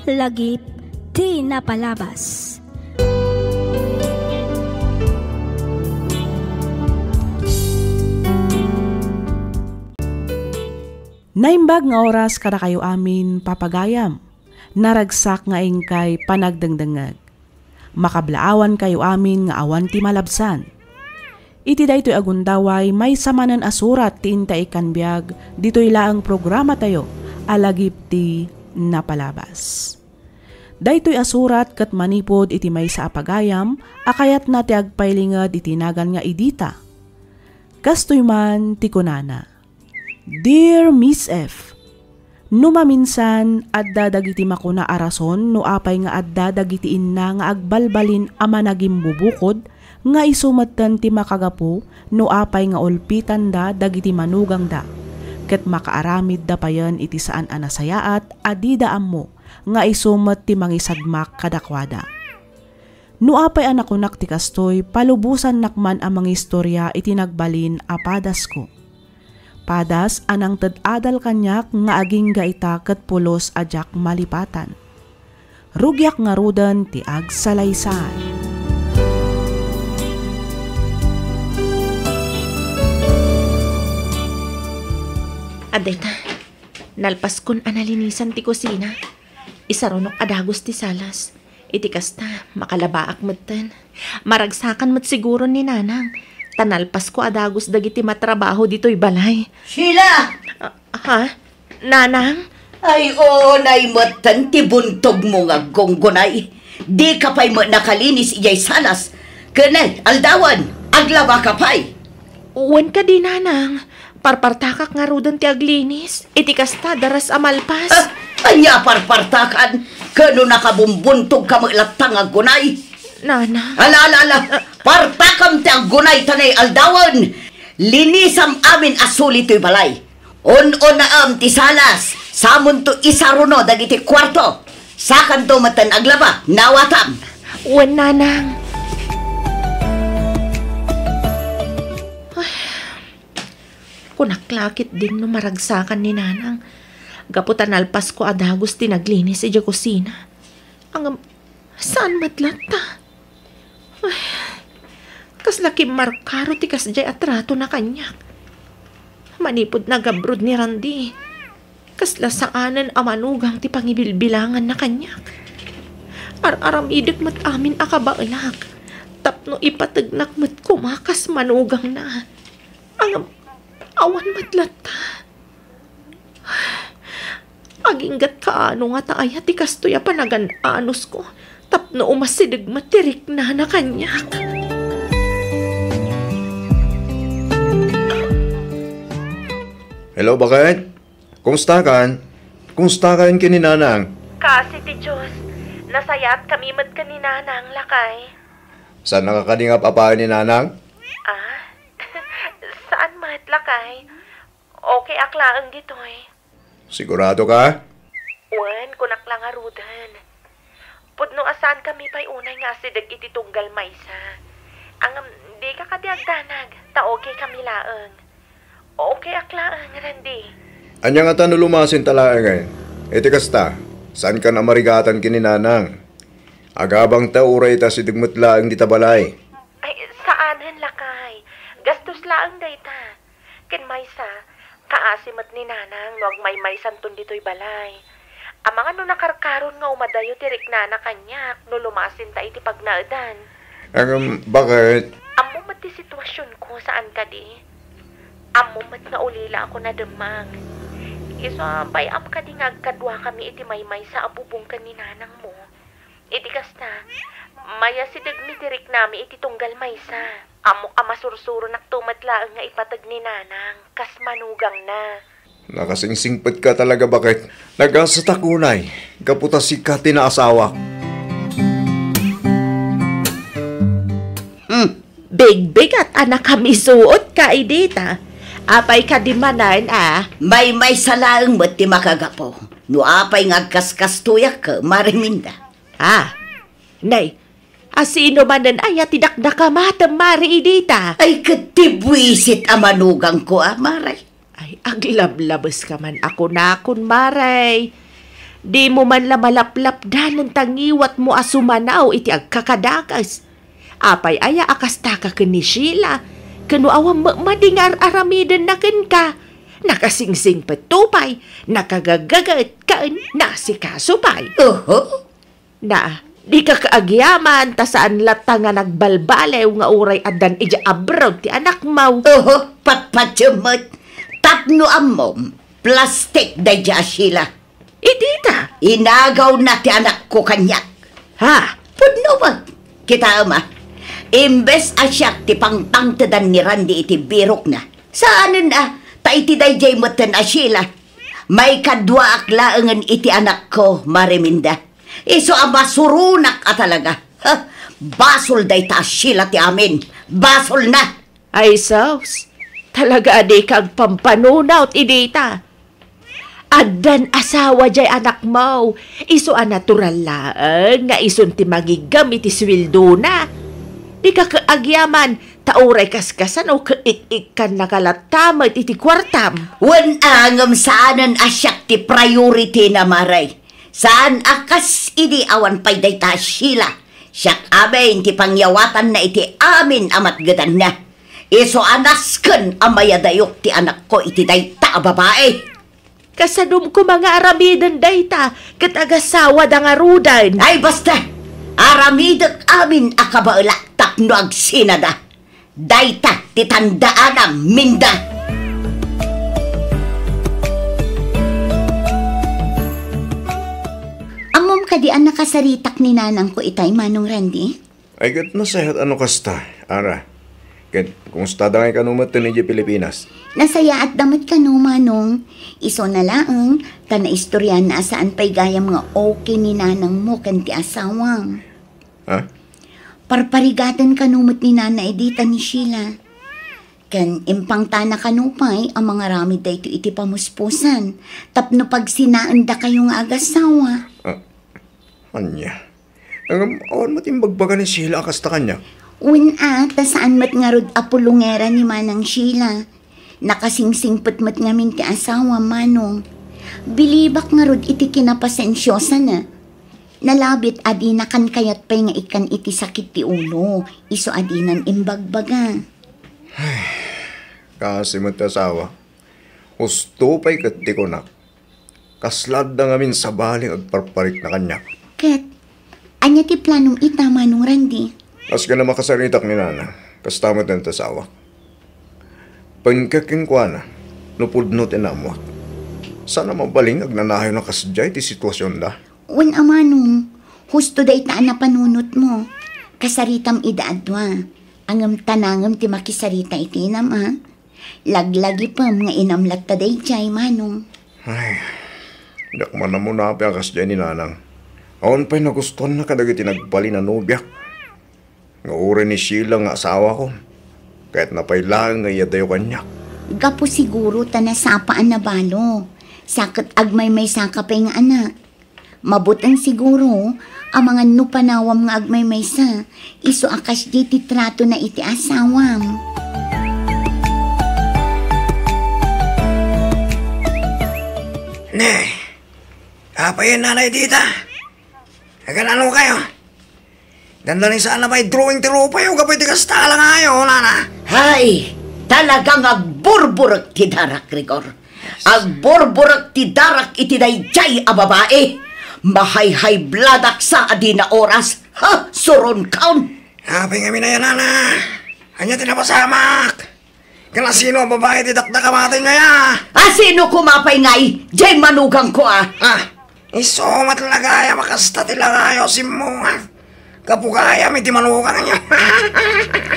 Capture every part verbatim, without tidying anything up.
Lagip ti napalabas. Naimbag nga oras kadakayo amin, papagayam. Naragsak nga inkay panagdengdengngeg. Makablaawankayo amin nga awan ti malabsan. Iti daytoy a gundaway, maysa manen a surat ti inta ikkan biag ditoy laeng programatayo a Lagip ti Napalabas. Daytoy a surat ket manipud iti maysa a pagayam a kayatna ti agpailinged iti nagan nga Edita. Kastoy man ti kunana, "Dear Miss F, no maminsan, adda dagiti makuna a rason no apay nga adda dagiti inna nga agbalbalin a managimbubukod nga isu metten ti makagapu no apay nga ulpitanda dagiti manugangda, ket makaaramidda payen iti saan a nasayaat a dida ammo nga isu met ti mangisadmak kadakuada. No apay a nakunak ti kastoy, palubosannak man a mangistoria iti nagbalin a padasko. Padas a nangted adal kaniak nga agingga ita ket pulos a diak malipatan. Rugiak ngaruden ti agsalaysay." Adda ita, nalpaskon a nalinisan ti kusina. Isarunok a dagus ti salas. Iti kasta, makalabaak metten. Maragsakan met siguro ni Nanang, ta nalpasko a dagus dagiti matrabaho ditoy balay. Sheila! Ah, ha? Nanang? Ay, unay metten ti buntogmo nga aggunggunay. Dika pay met nakalinis idiay salas. Ken ay, aldawen, aglabaka pay. Wen kadi, Nanang. Parpartakak ngaruden ti aglinis. Iti kasta, daras a malpas. Ah, ania a parpartakan? Ket no nakabumbuntogka met latta nga aggunay. Nanang. Ala, ala, ala. Partakam ti aggunay ta nay aldawen. Linisam amin a suli toy balay. Un-unaem ti salas. Samonto isaruno dagiti kuarto. Sakanto metten aglaba. Nawatam. Wen, Nanang. Ay. Kunak la ketdin no maragsakan ni Nanang, gapu ta nalpasko a dagus ti naglinis idiay kusina. Ngem, saan met latta? Ay, kasla kimmarkaro ti kasdiay a tratona kaniak. Manipud nag-abroad ni Randy, kasla saanen a manugang ti pangibilbilanganna kaniak. Ar-aramidek met amin a kabaelak tapno ipategnak met koma kas manugangna. Ngem, awan met latta. Agingga't kaano ngata aya ti kastoy a panagan-anusko tapno umasideg met ti riknana kaniak. Hello, baket? Kumustakan? Kumustakan ken ni Nanang? Kaasi ti Dios, nasayaatkami met ken ni Nanang, lakay. Saannaka kadi nga ap-apaen ni Nanang? Ah? Saan met, lakay. Okay ak laeng ditoy. Sigurado ka? Wen, kunak la ngaruden. Pudno a saankami pay unay nga asideg iti tunggal maysa. Ngem, dika kadi agdanag, ta okay kami laeng. Okay ak laeng, Randy. Ania ngata no lumasinta laeng, eh? Iti kasta, saankan a marigatan ken ni Nanang. Agabangta uray ita asideg met laeng dita balay. Ay, saanen, lakay. Gastos laeng dayta. Ken maysa, kaasi met ni Nanang no agmaymaysanton ditoy balay. Amangan no nakarkaron nga umadayo ti riknana kaniak no lumasinta iti pagnaedan. Ngem, baket? Ammo met ti situasionko, saan kadi? Ammo met nga ulilaak a dimmaag. Isu a bay-am kadi nga agkaduakami iti maymaysa a bubong ken ni Nanangmo? Iti kasta, mayasidegmi ti riknami iti tunggal maysa. Ammok a masursuronakto met laeng nga ipateg ni Nanang kas manugangna. Nakasingsingpetka talaga, baket. Nagasatak unay, gapu ta sika ti naasawak. Hmm, bigbigat a nakamisuotka, Edita. Apay kadi manen a? Maymaysa laeng met ti makagapu. No apay nga agkaskastoyak, Mare Minda. Ah, nay, a sino manen aya ti dakdakamatem, Mare Edita? Ay, ket ti buisit a manugangko a, Mare. Ay, aglablabeska man a kunakon, Mare. Dimo man la malaplapdanen ta ngiwatmo a sumanaw iti agkakadakes. Apay aya a kastaka ken ni Sheila? Ken no awan met madi nga ar-aramidenna kenka, nakasingsingpetto pay, nakagagaget ken naasikaso pay. Oho. Na, dika kaagyaman ta saan latta nga nagbalbaliw nga uray addan idiay abroad ti anakmo. Oho, patpatiem met. Tapno ammom, plastik daydiay a Sheila. Iti ta? Inagawna ti anakko kaniak. Ha? Pudno met. Kitaem a, imbes a siak ti pangpangtedan ni Randy iti birokna, saanen a, ta iti daydiay metten a Sheila, maikadwaak laengen iti anakko, Mariminda. Isu a masuronak a talaga. Ha? Basol dayta a Sheila ti amin. Basolna. Ay sus, talaga a dika agpampanunot idi ta. Addan asawa diay anakmo, isu a natural laeng nga isun ti mangiggem iti suweldona. Dika kaagyaman, ta uray kaskasano ket ik-ikkannaka latta met iti kuartam. Wen a ngem saanen a siak ti priority na, Mare. Saan a kas idi awan pay dayta a Sheila. Siak amin ti pangyawatanna iti amin a matgedanna. Isu a nasken a mayadayok ti anakko iti dayta a babai. Kasadom koma nga aramiden dayta ket agasawada ngaruden. Ay, basta! Aramidek amin a kabaelak tapno agsinada. Dayta ti tandaanam, Minda. Ammom kadi a nakasaritak ni nanangko itay, Manong Randy? Ay, ket nasayaat a no kasta, Ara. Ket, kumustada ngay kano met idiay Pilipinas? Nasayaatda met kano, Manong. Isuna laeng, ta naistoryanna a saan pay gayam nga okay ni nanangmo ken ti asawam. Ha? Parparigaten kano met ni Nana Edita ni Sheila. Ken impangtana kano pay a mangaramid daytoy iti pamuspusan tapno pagsinaendakayo nga agasawa. Ah, ania? Ngem awan met imbagbaga ni Sheila a kasta kaniak. Wen a, ta saan met ngarud a pulongera ni Manang Sheila. Nakasingsingpet met ngamin ti asawa, Manong. Bilibak ngarud iti kinapasensiosana. Nalabit a dina kan kayat pay nga ikkan iti sakit ti ulo, isu a dinan imbagbaga. Kasi met ti asawa, husto pay ket ti kunak. Kasla adda ngamin sabali nga agparparikna kaniak. Ket, ania ti planom ita, Manong Randy? Kas ken a makasaritak ni Nana, kasta met ti asawak. Pengkek kenkuana, no pudno ti naammuak. Saan a mabalin nga agnanayon a kasdiay ti situasionda. Wen a, Manong, husto dayta a napanunotmo. Kasaritam ida a dua. Ngem ta nangem ti makisarita iti inam, a? Laglagipem nga inam latta daydiay, Manong. Ay, diak man ammo no apay a kasdiay ni Nanang. Awan pay nagustuanna kadagiti nagbalin a nobiak. Nga uray ni Sheila nga asawako, kayatna pay laeng nga iyadayo kaniak. Gapu siguro ta nasapa a nabalo. Sa ket agmaymaysaka pay nga anak. Mabuteng siguro, amangan no panawam nga agmaymaysa, isu a kasdiay ti tratona iti asawam. Ne, apay, Nanay Dita? Agan-ano kayo? Dandani saan a may drawing ti rupayo gapu iti kasta a langayo, Nana. Hay, talagang agburburek ti darak, Rigor. Agburburek ti darak iti daydiay a babai. Mahayhaybladak sa a dina oras. Ha, suronkaon. Apay ngamin aya, Nana? Ania ti napasamak? Ken asino a babai ti dakdakamaten ngay a? Asino koma pay ngay, diay manugangko a? Ah, isu met la gayam a kasta ti langayo a simmunga. Gapu gayam iti manugangyo.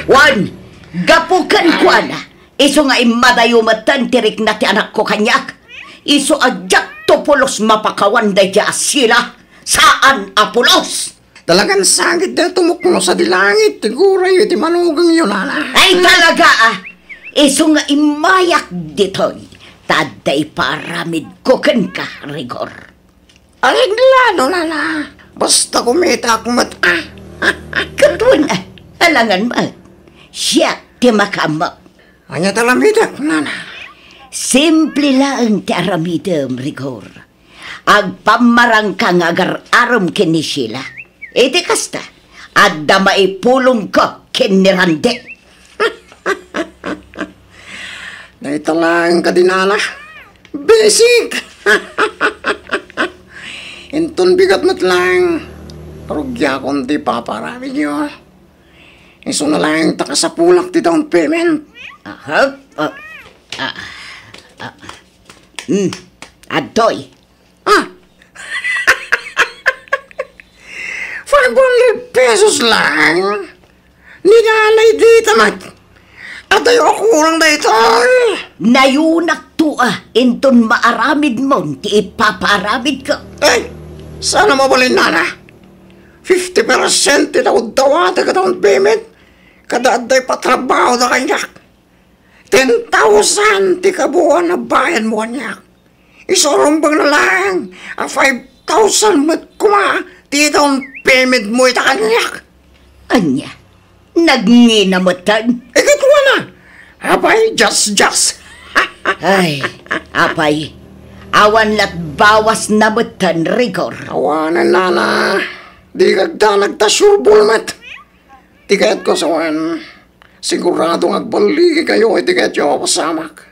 Wen, gapu kenkuana, isu nga immadayo metten ti rikna ti anakko kaniak. Isu a diakto pulos mapakawan daydiay a Sheila. Saan a pulos! Talagan sangit da tumukno sadi langit ti gurayyo iti manugangyo, Nana. Ay, talaga, a! Isu nga immayak ditoy, ta adda iparamidko kenka, Rigor. Agiglano, Nana. Basta kumitak met, a. Ket wen, a, alangan met. Siak ti makaammo. Ania ti aramidek, Nana? Simple laeng ti aramidem, Rigor. Agpammarangka nga agar-arem ken ni Sheila. Iti kasta, adda maipulongko ken ni Randy. Dayta laeng kadi, nana. Basic! Inton bigat met laeng, rugiakon ti ipapaaramidyo. Isuna laeng ta kasapulak ti down payment. Aha. Ah, ah, ah. Hmm. Adtoy. Ah! Five hundred pesos lang? Ni nanay dita met. Adayo a kurang daytoy. Nayunak to, ah, inton maaramidmon ti ipapaaramidko. Ay, saan a mabalin, nana? Fifty percent ti nauddawatek a down payment. Kada adda ipatrabahoda kaniak. Ten thousand ti kabuuan a bayadmo kaniak. Isu a rumbeng na laeng a five thousand met koma ti down payment mo ita kaniak. Ania? Nagngina metten? Ikatlo na. Apay, just, just. Ay, apay. Awan lat bawas na metten, Rigor. Awanen, nana. Di kagdanag ta surebol met. Ti kayatko, sawen, sigurado nga agballigikayo iti kayatyo a pasamak.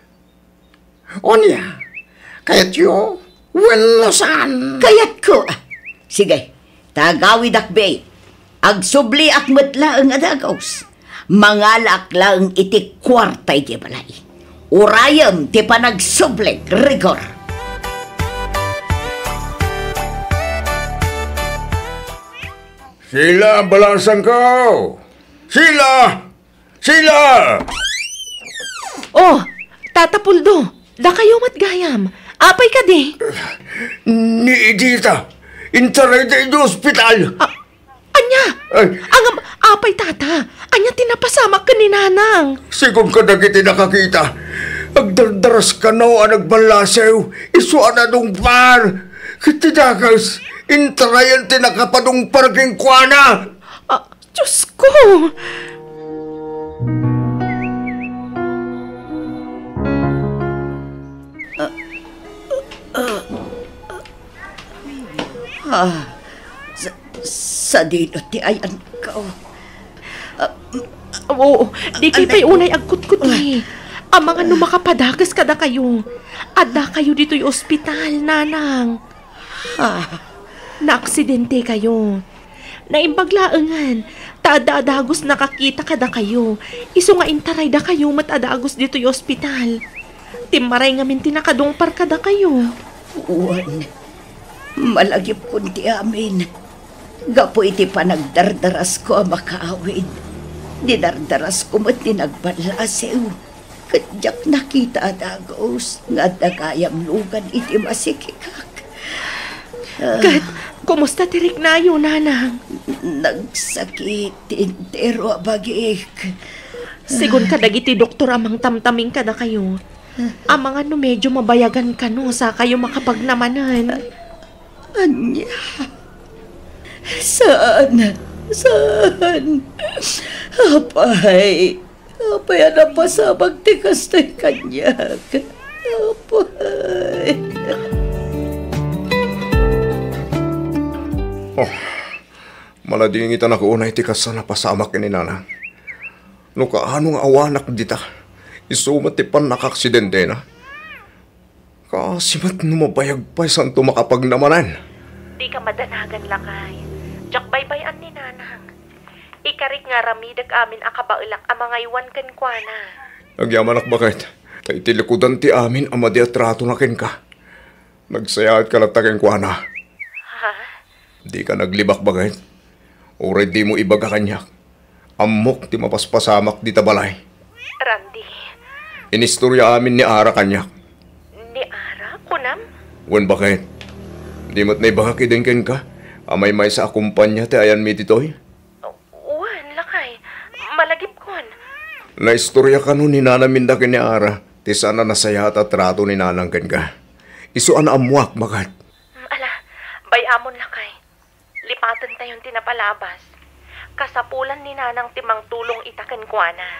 Ania? Kayatyo? Wenno saan? Kayatko. Sige, tagawidak, be. Agsubliak met laeng a dagus. Mangalaak laeng iti kuarta iti balay. Urayem ti panagsublik, Rigor. Sila, balasangko! Sila! Sila! Oh, Tata Puldo, dakayo met gayam. Apay kadi? Ni Edita, intarayda iti ospital. Ah, ania? Ay. Ngem, apay, Tata? Ania ti napasamak ken ni Nanang? Sigun kadagiti nakakita, agdardaras kano a nagballasew, isu a nadungpar. Ket ti dakes, intarayan ti nakapadungpar kenkuana. Ah, Diosko! Ah, sa-, sadino ti ayanko? Ah, Oo, dikay pay unay agkutkutli. Amangan no makapadakes kadakayo. Addakayo ditoy ospital, Nanang. Ah. Naaksidentekayo. Naimbag laengen, ta adda a dagus nakakita kadakayo. Isu nga intaraydakayo met a dagus ditoy ospital. Timmaray ngamin ti nakadungpar kadakayo. Wen, malagipkon ti amin. Gapu iti panagdardarasko a makaawid, dinardarasko met ti nagballasew. Ket diak nakita a dagus nga adda gayam lugan iti masikikak. Ah. Ket, kumusta ti riknayo, Nanang? Nagsakit ti entero a bagik. Sigun kadagiti doktor a mangtamtaming kadakayo, amangan no medyo mabayagan kano sakayo makapagnamanen. Ania? Saan? Saan? Apay, apay a napasamak ti kastoy kaniak? Apay. Oh, maladingitanak unay ti kas a napasamak ken ni Nanang. No kaano nga awanak dita, isu met ti pannakaaksidentena. Kaasi met no mabayag pay, saanto makapagnamanen. Dika madanagan, lakay. Diak baybay-an ni Nanang. Ikarik nga aramidek amin a kabaelak a mangaywan kenkuana. Agyamanak, baket, ta iti likudan ti amin a madi a tratona kenka, nagsayaatka latta kenkuana. Ha? Dika naglibak, baket. Uray dimo ibaga kaniak, ammok ti mapaspasamak dita balay. Randy. Inistorya amin ni Ara kaniak. Ni Ara, kunam? Wen, baket. Di met naibaga kidin kenka a maymaysa a kompania ti ayanmi ditoy? Wen, lakay. Malagipkon. Naistorya kano ni nanam inda ken ni Ara ti saan a nasayaat a trato ni Nanang kenka. Isu a naammoak, baket. Mm, ala, bay-amon, lakay. Lipatentayon ti napalabas. Kasapulan ni Nanang ti mangtulong ita kenkuana.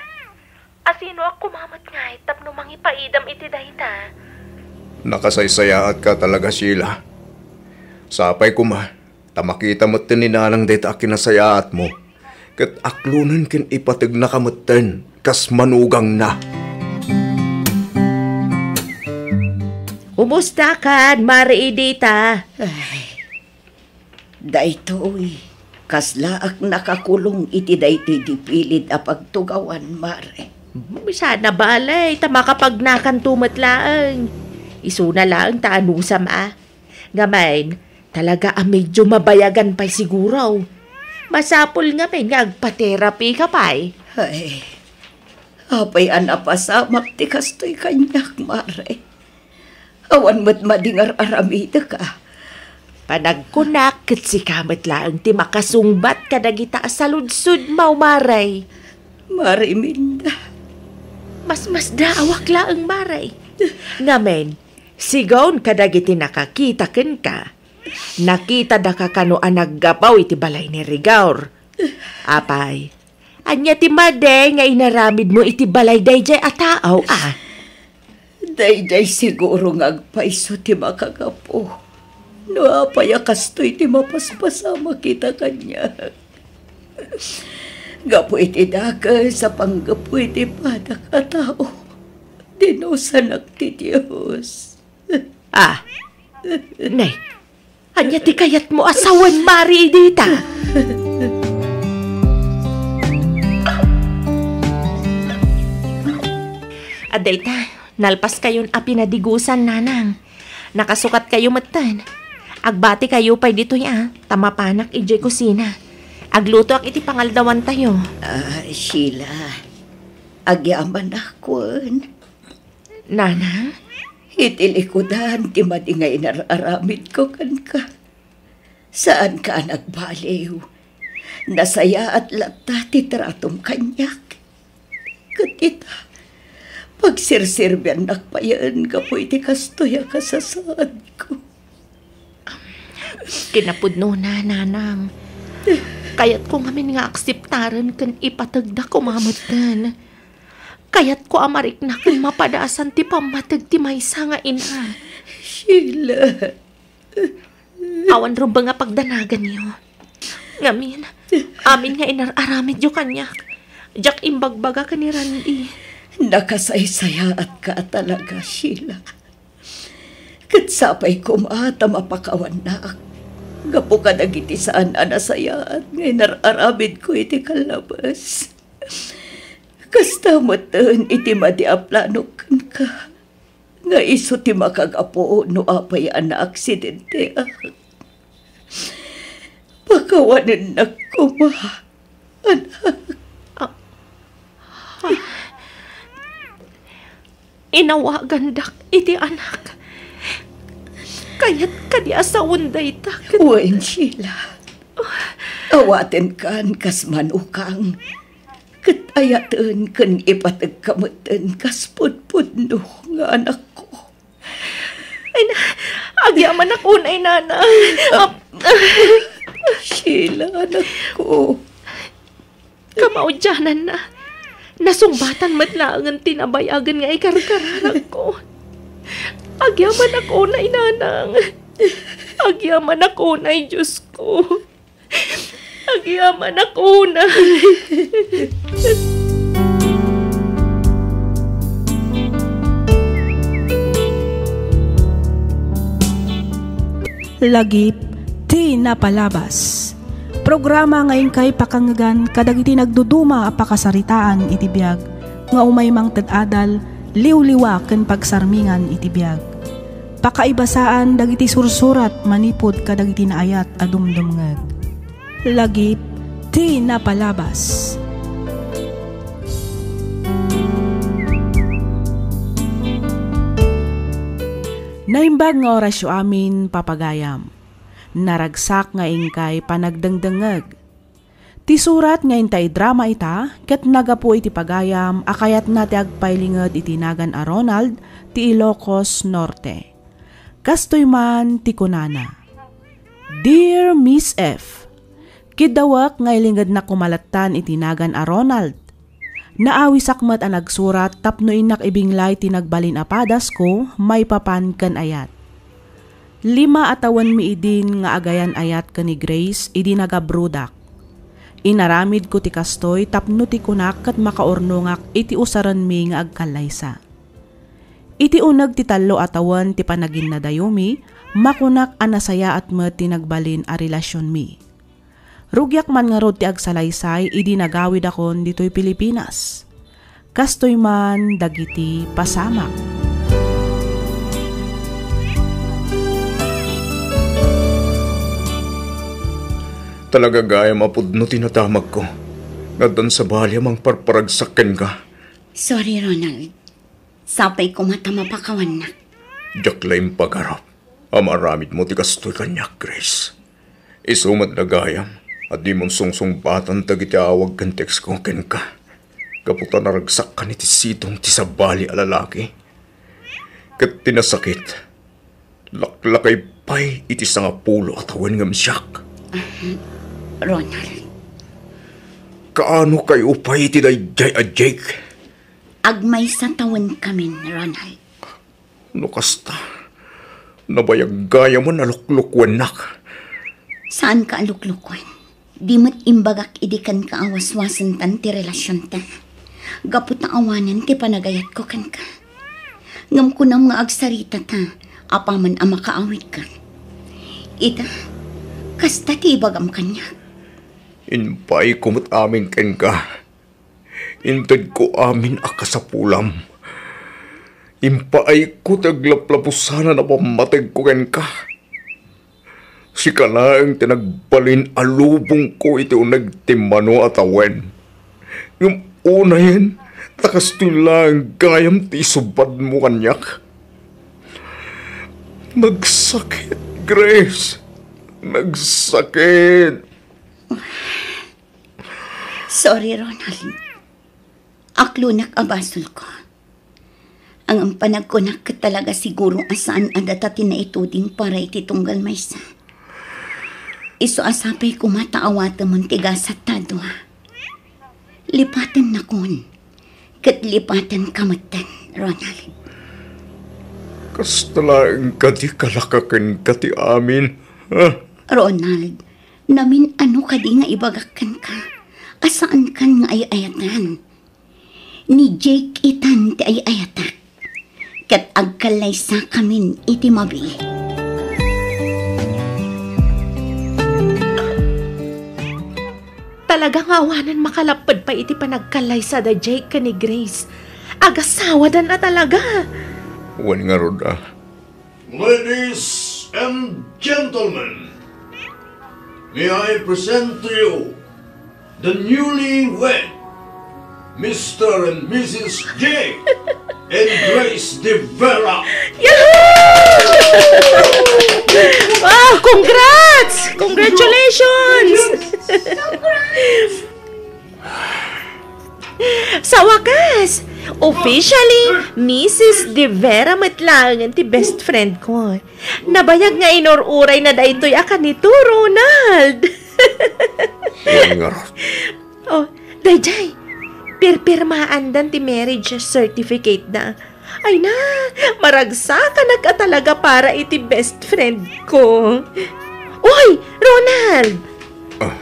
Asinoak koma met ngay tapno mangipaidam iti dayta? Nakasaysayaatka talaga, Sheila. Sapay koma, ta makita metten ni Nanang dayta a kinasayaatmo, ket aklonen ken ipategnaka metten kas manugangna. Kumustakan, Mare Edita? Ay, daytoy, kaslaak nakakulong iti daytoy di pilid a pagtugawan, Mare. Sana balay, ta makapagnakanto met laeng. Isuna laeng ta anusam a. Ngamin, talaga a medyo mabayagan pay siguro. Masapul ngamin nga agpa-therapy ka pay. Ay, apay a napasamak ti kastoy kaniak, Mare? Awan met madi nga ar-aramidek a. Panagkunak ket sika met laeng ti makasungbat kadagita a saludsodmo, Mare. Mare Imelda. Masmasdaawak laeng, Mare. Ngamin, sigaw kadagiti nakakita kenka. Nakitada ka kano a naggapu iti balay ni Rigor. Apay, ania ti madi nga inaramidmo iti balay daydiay a tao, a? Daydiay siguro nga agpayso ti makagapu. No apay a kastoy ti mapaspasamak ita kaniak. Gapu iti dakes a panggapu iti padak a tao, dinusanak ti Dios. Ah, nay, ania ti kayatmo a sawen, Mare Edita? Adda ita, nalpaskayon a pinadigusan, Nanang. Nakasukatkayo metten. Agbatikayo pay ditoy a, ta mapanak idiay kusina. Aglutoak iti pangaldawantayo. Ah, Sheila, agyamanak wen. Nanang? Iti likudan ti madi nga inar-aramidko kenka. Saanka a nagbaliw. Nasayaat latta ti tratom kaniak. Ket ita, pagsirserbiannak payen gapu iti kastoy a kasasaadko. Kinapudnona, Nanang. Kayatko ngamin nga akseptaren ken ipategda koma metten. Kayatko a marikna ken mapadasan ti pammateg ti maysa nga ina. Sheila. Awan rumbeng a pagdanaganyo. Ngamin, amin nga inar-aramidyo kaniak, diak imbagbaga ken ni Randy. Nakasaysayaatka a talaga, Sheila. Ket sapay koma ta mapakawannak gapu kadagiti saan a nasayaat nga inar-aramidko iti kallabes. Kasta metten iti madi a planok kenka, nga isu ti makagapu no apay a naaksidenteak. Pakawanennak koma, anak. Ah. Inawagandak iti anak. Kayat kadi a sawen dayta ket Wen, Sheila. Awatenkan kas manukang. Ket ayaten ken ipategka metten kas pudpudno nga anakko. Ay na, agyamanak unay, Nanang. Ah, Ap- Sheila, anakko. Kamaudiananna, nasungbatan met laengen ti nabayagen nga ikarkararagko. Agyamanak unay, Nanang. Agyamanak unay, Diosko. Agyamanak unay. Lagip ti napalabas. Programa nga inkay pakangngegan kadagiti nagduduma a pakasaritaan iti biag nga umay mangted adal, liwliwa ken pagsarmingan iti biag. Pakaibasaan dagiti sursurat manipud kadagiti naayat a dumdumngeg. Lagip ti napalabas. Naimbag nga orasyo amin, papagayam. Naragsak nga inkay panagdengdengngeg. Ti surat nga inta idrama ita ket nagapu iti pagayam a kayatna ti agpailinged iti nagan a Ronald ti Ilocos Norte. Kastoy man ti kunana, "Dear Miss F, kiddawek nga ilingednak koma lattan iti nagan a Ronald. Naawisak met a nagsurat tapno innak ibinglay ti nagbalin a padasko maipapan ken ayat. Lima a tawenmi idin nga agayan-ayat ken ni Grace idi nagabrodak. Inaramidko ti kastoy tapno ti kunak ket makaurnongak iti usarenmi nga agkallaysa. Iti uneg ti tallo a tawen ti panaginnadayomi, makunak a nasayaat met ti nagbalin a relasionmi. Rugiak man ngarud ti agsalaysay idi nagawidakon ditoy Pilipinas. Kastoy man dagiti pasamak. Talaga gayam a pudno ti nadamagko. Nga addan sabali a mangparparagsak kenka. Sorry, Ronald. Sapay koma ta mapakawannak. Diak la impagarup a maaramidmo ti kastoy kaniak, Grace. Isu met la gayam a dimon sungsungbatan dagiti awag ken teksko kenka. Gapu ta naragsakkan iti sidong ti sabali a lalaki. Ket ti nasakit, laklakay pay iti sangapulo a tawen ngem siak. Ronald. Kaano kayo pay iti daydiay a Jake? Agmaysa tawenkamin, Ronald. No kasta, nabayag gayamen a luklukuennak. Saanka a luklukuen. Di met imbagak idi kenka a waswasentan ti relasionta. Gapu ta awanen ti panagayatko kenka. Ngem kunam nga agsaritata apaman a makaawidka. Ita, kasta ti ibagam kaniak. Impaayko met amin kenka. Intedko amin a kasapulam. Impaayko ti aglaplapusanan a pammategko kenka. Sika laeng ti nagbalin a lubongko iti uneg ti mano a tawen. Ngem unayen, ta kastoy laeng gayam ti isubadmo kaniak. Nagsakit, Grace. Nagsakit. Sorry, Ronald. Aklonak a basolko. Ngem panagkunak ket talaga siguro a saan a data ti naituding para iti tunggal maysa. Isu a sapay koma ta awatemon ti gasat ta dua. Lipatennakon, ket lipatenka metten, Ronald. Kasta laeng kadi kalakakenka ti amin, ha? Ronald, namin-ano kadi nga ibagak kenka a saankan nga ay-ayatan? Ni Jake itan ti ay-ayatak, ket agkallaysakamin iti mabiit. Talaga nga awanen makalapped pay iti panagkallaysa da Jake ken ni Grace. Agasawadan a talaga. Wen ngarud a. Ladies and gentlemen, may I present to you the newlywed Mister and Missus J and Grace De Vera. Yahoo! Wow, congrats! Congratulations! Sa wakas, officially, Missus De Vera met laengen ti best friend ko. Nabayag nga inur-urayna daytoy a kanito, Ronald. Wen ngarud. Oh, daydiay, pirpirmaandan ti marriage certificate da. Ay na, maragsakanak a talaga para iti best friend ko. Uy, Ronald! Ah.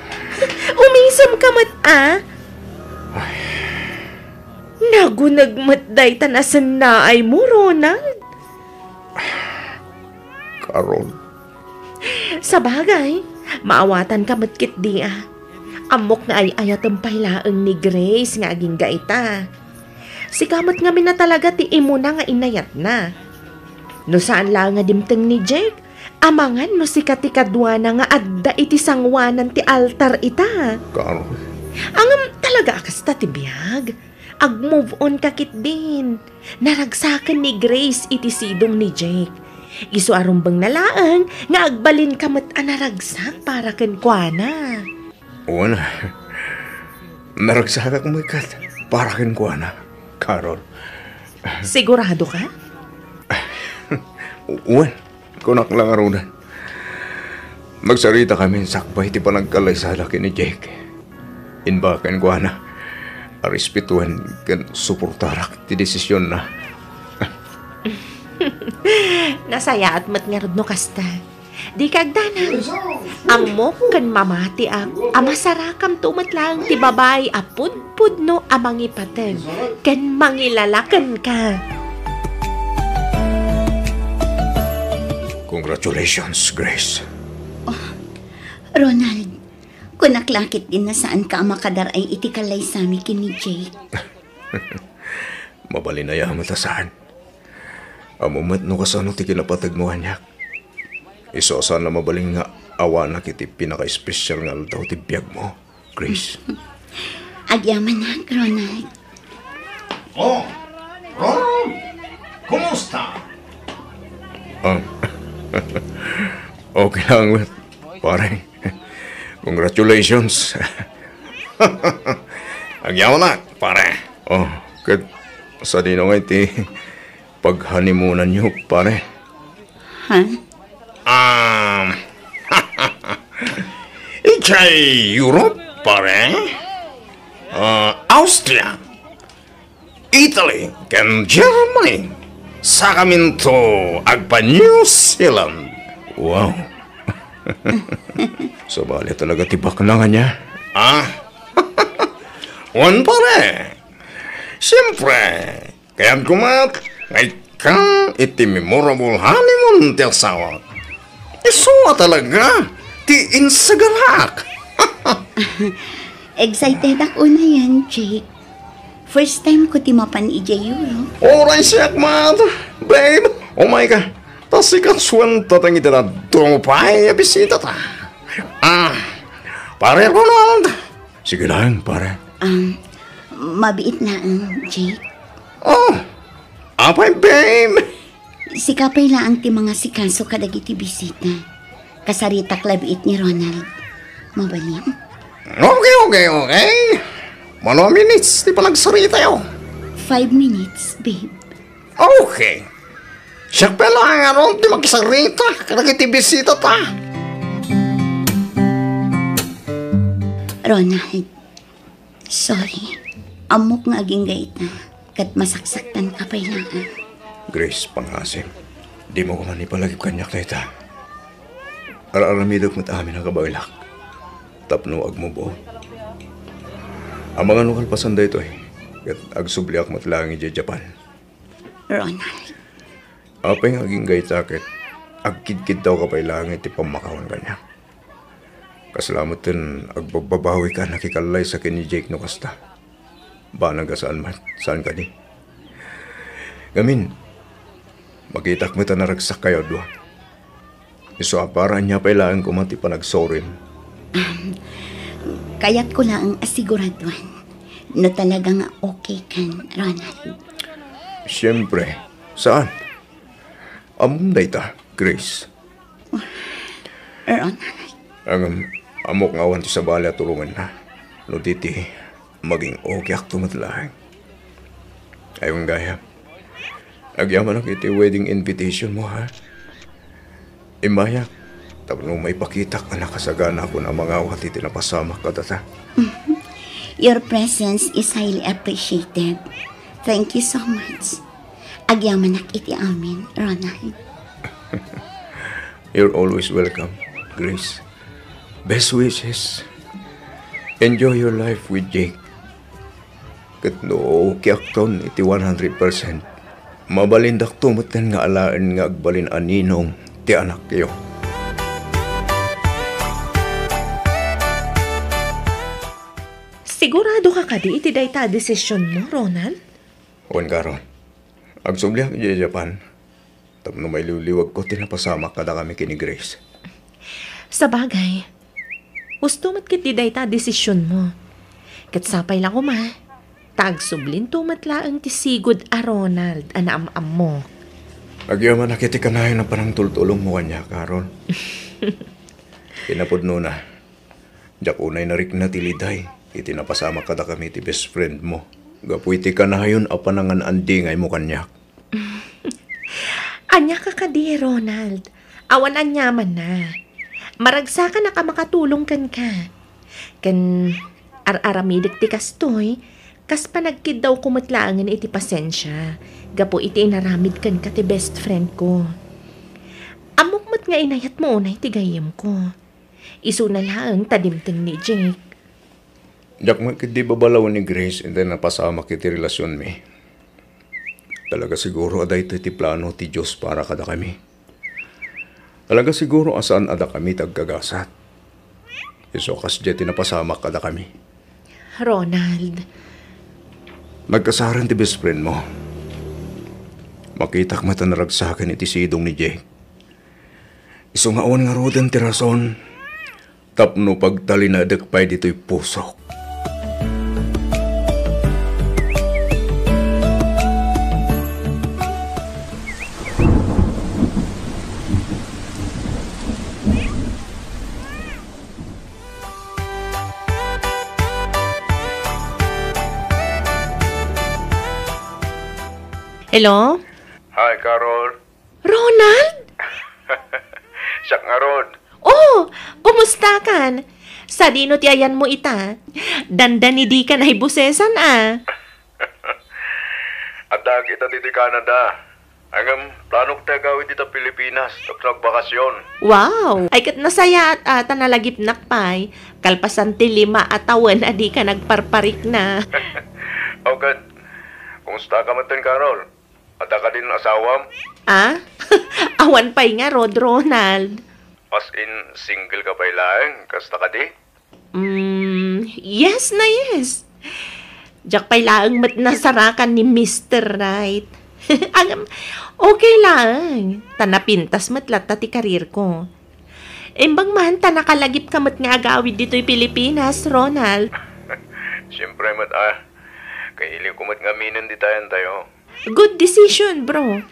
Umisem ka met, ah? Ay. Naguneg met dayta nasennaay mo, Ronald. Carol. Sabagay, maawatanka met ketdi a. Ammok nga ay-ayatem pay laeng ni Grace nga agingga ita. Sika met ngamin a talaga ti imuna nga inayatna. No saan laeng nga dimteng ni Jake, amangan no sika ti kaduana nga adda iti sangoanan ti altar ita. Carol. Ngem talaga a kasta ti biag. Ag-move on ka ketdin. Naragsaken ni Grace iti sidong ni Jake. Isu a rumbengna laeng nga agbalinka met a naragsak para kenkuana. Wen, naragsakak met ket para kenkuana, Carol. Sigurado ka? Wen, kunak la ngaruden. Nagsaritakami sakbay ti panagkallaysada ken ni Jake. Imbag kenkuana a respetuen ken suportarak ti desisionna. Nasayaat met ngarud no kasta. Dika agdanag. Ammok ken mamatiak a masarakamto met laeng ti babai a pudpudno a mangipateg ken mangilala kenka. Congratulations, Grace. Ronald, kunak la ketdin a saanka a makadaray iti kallaysami ken ni Jake. Mabalin aya met a saan. Ammom met no kasano ti kinapategmo kaniak. Isu a saan a mabalin nga awanak iti pinakaespesial nga aldaw ti biagmo, Grace. Agyamanak, Ronald. Oh, Ronald! Kumusta? Ah, okay lang met, pare. Congratulations. Agyamanak, pare. Oh, ket sadino ngay ti paghanimunanyo, pare? Ha? Um, idiay Europe, pare. Ah, Austria, Italy, ken Germany. Sakaminto agpa-New Zealand. Wow. Sabali talaga ti baknang ania. Ah? Wen, pare. Siyempre, kayatko met nga ikkan iti memorable honeymoon ti asawak. Isu a talaga ti insagalak. Excited ak unayen, Jake. First time ko ti mapan idiay Europe. Uray siak met, babe. Umayka. Ta sika suentateng iti dadduma pay a bisitata. Ah, Pare Ronald. Sige laeng, pare. Um, mabiit laeng, Jake. Oh, apay, babe? Sika pay laeng ti mangasikaso kadagiti bisita. Kasaritak la biit ni Ronald. Mabalin? Okay, okay, okay. Mano a minutes ti panagsaritayo? Five minutes, babe. Okay. Siak pay laeng ngarud ti magsarita kadagiti bisitata. Ronald, sorry. Ammok nga agingga ita, ket masaksaktanka pay laeng. Grace, pangngaasim, dimo koma ipalagip kaniak dayta. Ar-aramidek met amin a kabaelak tapno agmubo. Amangan no kalpasan daytoy, ket agsubliak met laeng idiay Japan. Ronald. Apay nga agingga ita ket agkidkidtawka pay laeng iti pammakawan kaniak? Kasla metten agbabbabawika a nakikallaysa ken ni Jake no kasta. Banag a saan met, saan kadi? Ngamin, makitak met a naragsak kayo a dua. Isu a para ania pay laeng koma ti panagsurim? Um, kayatko laeng a siguraduan no talaga nga okay kan, Ronald. Siyempre. Saan? Ammom dayta, Grace. Ronald. Ngem, ammok nga awan ti sabali a tulonganna. No di ti maging okay akto met laeng. Ay, wen gayam. Agyamanak iti wedding invitation mo, ha? Immayak, tapno maipakitak a nakasaganakon a mangawat iti napasamak kadata. Your presence is highly appreciated. Thank you so much. Agyamanak iti amin, Ronald. You're always welcome, Grace. Best wishes. Enjoy your life with Jake. Ket no okay akton iti one hundred percent, mabalindakto metten nga alaen nga agbalin a ninong ti anakyo. Sigurado ka kadi iti dayta a desisionmo, Ronald? Wen, Carol. Agsubliak idiay Japan tapno mailiwliwagko ti napasamak kadakami ken ni Grace. Sabagay, husto met ketdi dayta a desisionmo. Ket sapay la koma, ta agsublinto met laeng ti sigud a Ronald a naam-ammo. Agyamanak iti kanayon a panangtultulongmo kaniak, Carol. Kinapudnona, diak unay narikna ti liday iti napasamak kadakami ti best friend mo gapu iti kanayon a panangan-andingaymo kaniak. Ania ka kadi, Ronald? Awan aniamanna. Maragsakan a makatulong kenka. Ken ar-aramidek ti kastoy, Kas panagkiddawko met laengen iti pasensia, gapu iti inaramid kenka ti best friend ko. Ammok met nga inayatmo unay ti gayyemko. Isuna laeng ta dimteng ni Jake. Diak met ketdi babalawen ni Grace iti napasamak iti relasionmi. Talaga siguro a daytoy ti plano ti Dios para kadakami. Talaga siguro a saan a dakami ti agkagasat. Isu a kasdiay ti napasamak kadakami. Ronald. Nagkasaren ti best friend mo. Makitak met a naragsakan iti sidong ni Jake. Isu nga awan ngaruden ti rason tapno pagtalinaedek pay ditoy pusok. Hello? Hi, Carol. Ronald? Siak ngarud. Oh, kumusta kan? Sadino ti ayanmo ita? Dandani dikan ay busesan a. Addaak ita ditoy Canada. Ngem, planok ti agawid dita Pilipinas tapno agbakasyon. Wow! Ay ket nasayaat a ta nalagipnak pay. Kalpasan ti lima a tawen a dika nagparparikna. Aw ket, kumusta ka metten, Carol? Adda kadin asawam? Ah? Awan pay ngarud, Ronald. As in, single ka pay laeng, kasta kadi? Mm, yes na yes. Diak pay laeng met nasarakan ni Mister Right. Ang, okay laeng. Ta napintas met latta ti career ko. Imbag man ta nakalagip ka met nga agawid ditoy Pilipinas, Ronald. Siyempre met, ah. Kailiw ko met nga aminen ditayan tayo. Good decision, bro.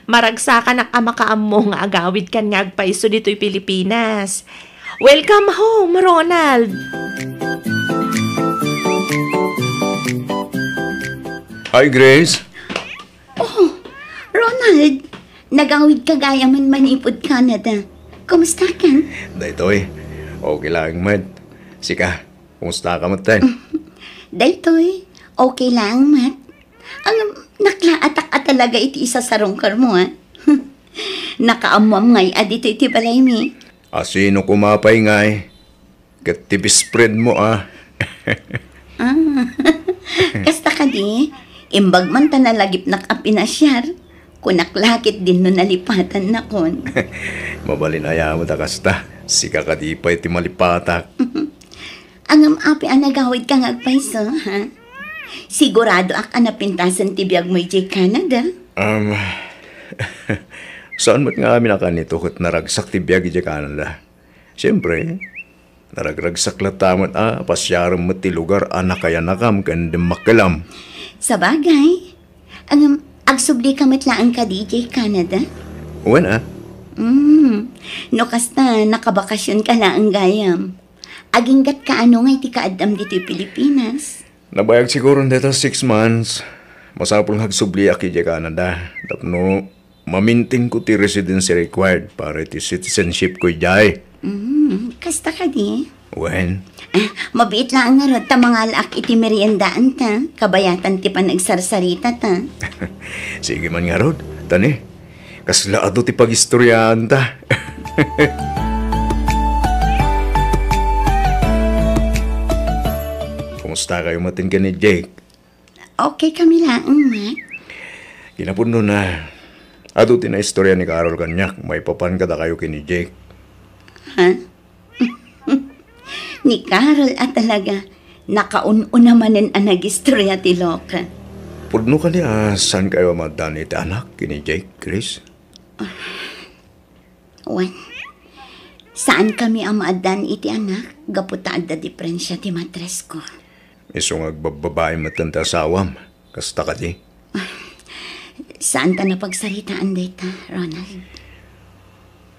Maragsakanak a makaammo nga agawid kan nga agpayso ditoy Pilipinas. Welcome home, Ronald! Hi, Grace. Oh, Ronald! Nagawid ka gayam manipud Canada. Kumusta ka? Daytoy, okay lang met. Sika, kumusta ka met? Daytoy, okay lang met. Ang naklaatak a talaga iti isasarungkarmo, ah. Nakaammoam ngay a ditoy ti balaymi. Asino kumapay ngay? Ket ti best friend mo, ah. Ah. Kasta kadi, imbag man ta nalagipnak a pinasiar, kunak la ket dinno nalipatannakon. Mabalin aya met a kasta. Sika kadi pay ti malipatak. Angam api a nagawid ka nga agpayso, ha? Siguradoak a napintasen ti biagmo idiay Canada. Um, saan met nga amin a kanito ket naragsak ti biag idiay Canada? Siyempre, naragragsak latta met a pasiarem met ti lugar a nakayanakam ken dimmakkelam. Sabagay, ang agsubli ka met laeng kadi idiay Canada? Wen a. Mm, no kasta, nakabakasyon ka laeng gayam. Aginggat kaano nga iti kaaddam ditoy Pilipinas? Nabayag siguro deta six months. Masapul nga agsubliak idiay Canada. Tapno mamintinko ti residency required para iti citizenship ko idiay. Mm, kasta kadi? Wen. Ah, mabiit laeng ngarud ta mangalaak iti meriendaan ta, kabayatan ti panagsarsarita ta. Sige man ngarud, tani. Kasla adu ti pagistoriaan ta. Kumusta kayo matin ken ni Jake? Okay kami laeng, Mac. Kinapudno na, adu ti naistorya ni Carol kaniak maipapan kadakayo ken ni Jake. Ha? Ni Carol a talaga, nakaun-una manen a nagistorya ti loka. Pudno kadi a saan kayo a maaddaan iti anak ken ni Jake, Chris? Wen, saan kami a maaddaan iti anak gapu ta adda diferensia ti matres ko. Isu nga agbabbabain metten ti asawam, kasta kadi? Saan ta napagsaritaan dayta, Ronald?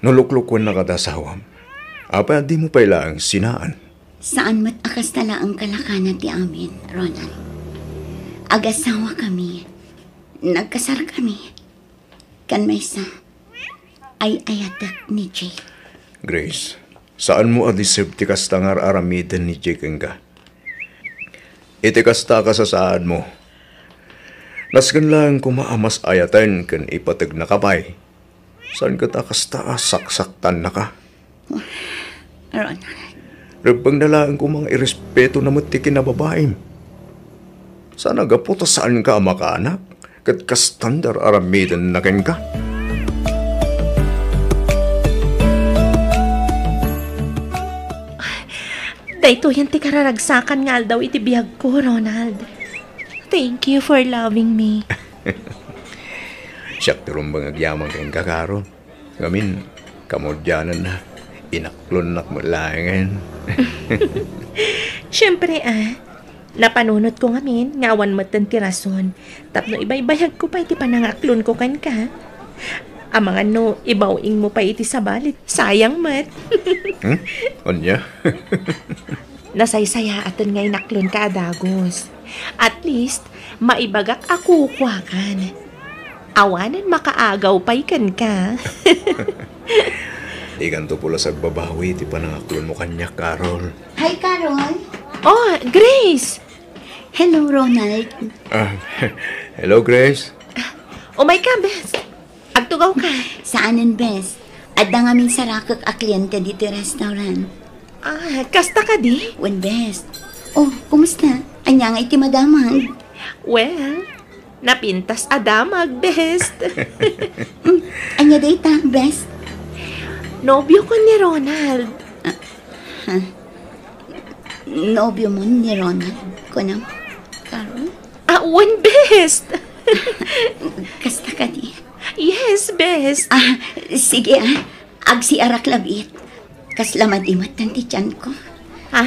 No luklukuen na kada asawam, apay a dimo pay laeng sinaan? Saan met a kasta laeng kalakana ti amin, Ronald. Agasawa kami. Nagkasar kami. Kan maysa, ay-ayatek ni Jake. Grace, saanmo a deserve ti kasta nga ar-aramiden ni Jake kenka. Iti kasta a kasasaadmo, nasken laeng koma a mas ayaten ken ipategnaka pay. Saan ket a kasta a saksaktannaka? Ronald. Rebbengna laeng koma nga irespetona met ti kinababaim. Saan a gapu ta saanka a makaanak, ket kastan ti ar-aramidenna kenka. Daytoyen ti kararagsakan nga aldaw iti biagko, Ronald. Thank you for loving me. Siak ti rumbeng agyaman kenka, Carol. Ngamin, kamaudiananna, inaklonnak met laengen. Siempre, a, napanunotko ngamin nga awan metten ti rason tapno ibaybayagko pay ti panangaklonko kenka. Amangan no ibaw-ingmo pay iti sabali, sayang met. Hmm? Ania? Nasaysayaaten nga inaklonka a dagus. At least, maibagak a kukuakan. Awanen makaagaw pay kenka. Dikanto pulos agbabawi iti panangaklonmo kaniak, Carol. Hi, Carol. Oh, Grace! Hello, Ronald. Ah, hello, Grace. Umayka, bes. Agtugawka. Saanen, bes. Adda ngamin sarakek a kliente ditoy restaurant. Ah, kasta kadi? Wen, bes. Oh, kumusta? Ania ngay ti madamag? Well, napintas a damag, bes. Mm, ania dayta, bes? Nobiokon ni Ronald. Ah, ha? Nobiomon ni Ronald, kunam, Carol? Ah, wen, bes. Kasta kadi? Yes, bes. Ah, sige, ah. Agsiarak labiit. Kasla madi met ti tianko. Ha?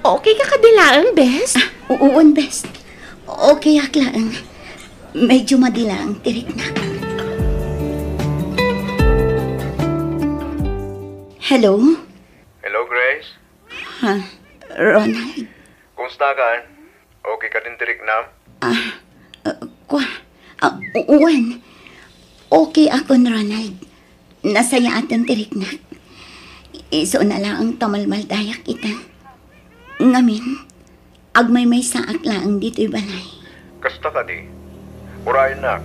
Okay ka kadi laeng, bes? Ah, uon, bes. Okay ak laeng. Medyo madi laeng ti riknak. Hello? Hello, Grace? Ha, Ronald? Kumusta ka? Okay ka din ti riknam? Ah, uh, kwa, ah, u-, uwan. Okay akon, Ronald. Nasayaaten ti riknak. Isu na laeng ta malmaldayak ita. Ngamin, agmaymaysaak laeng ditoy balay. Kasta kadi? Urayennak.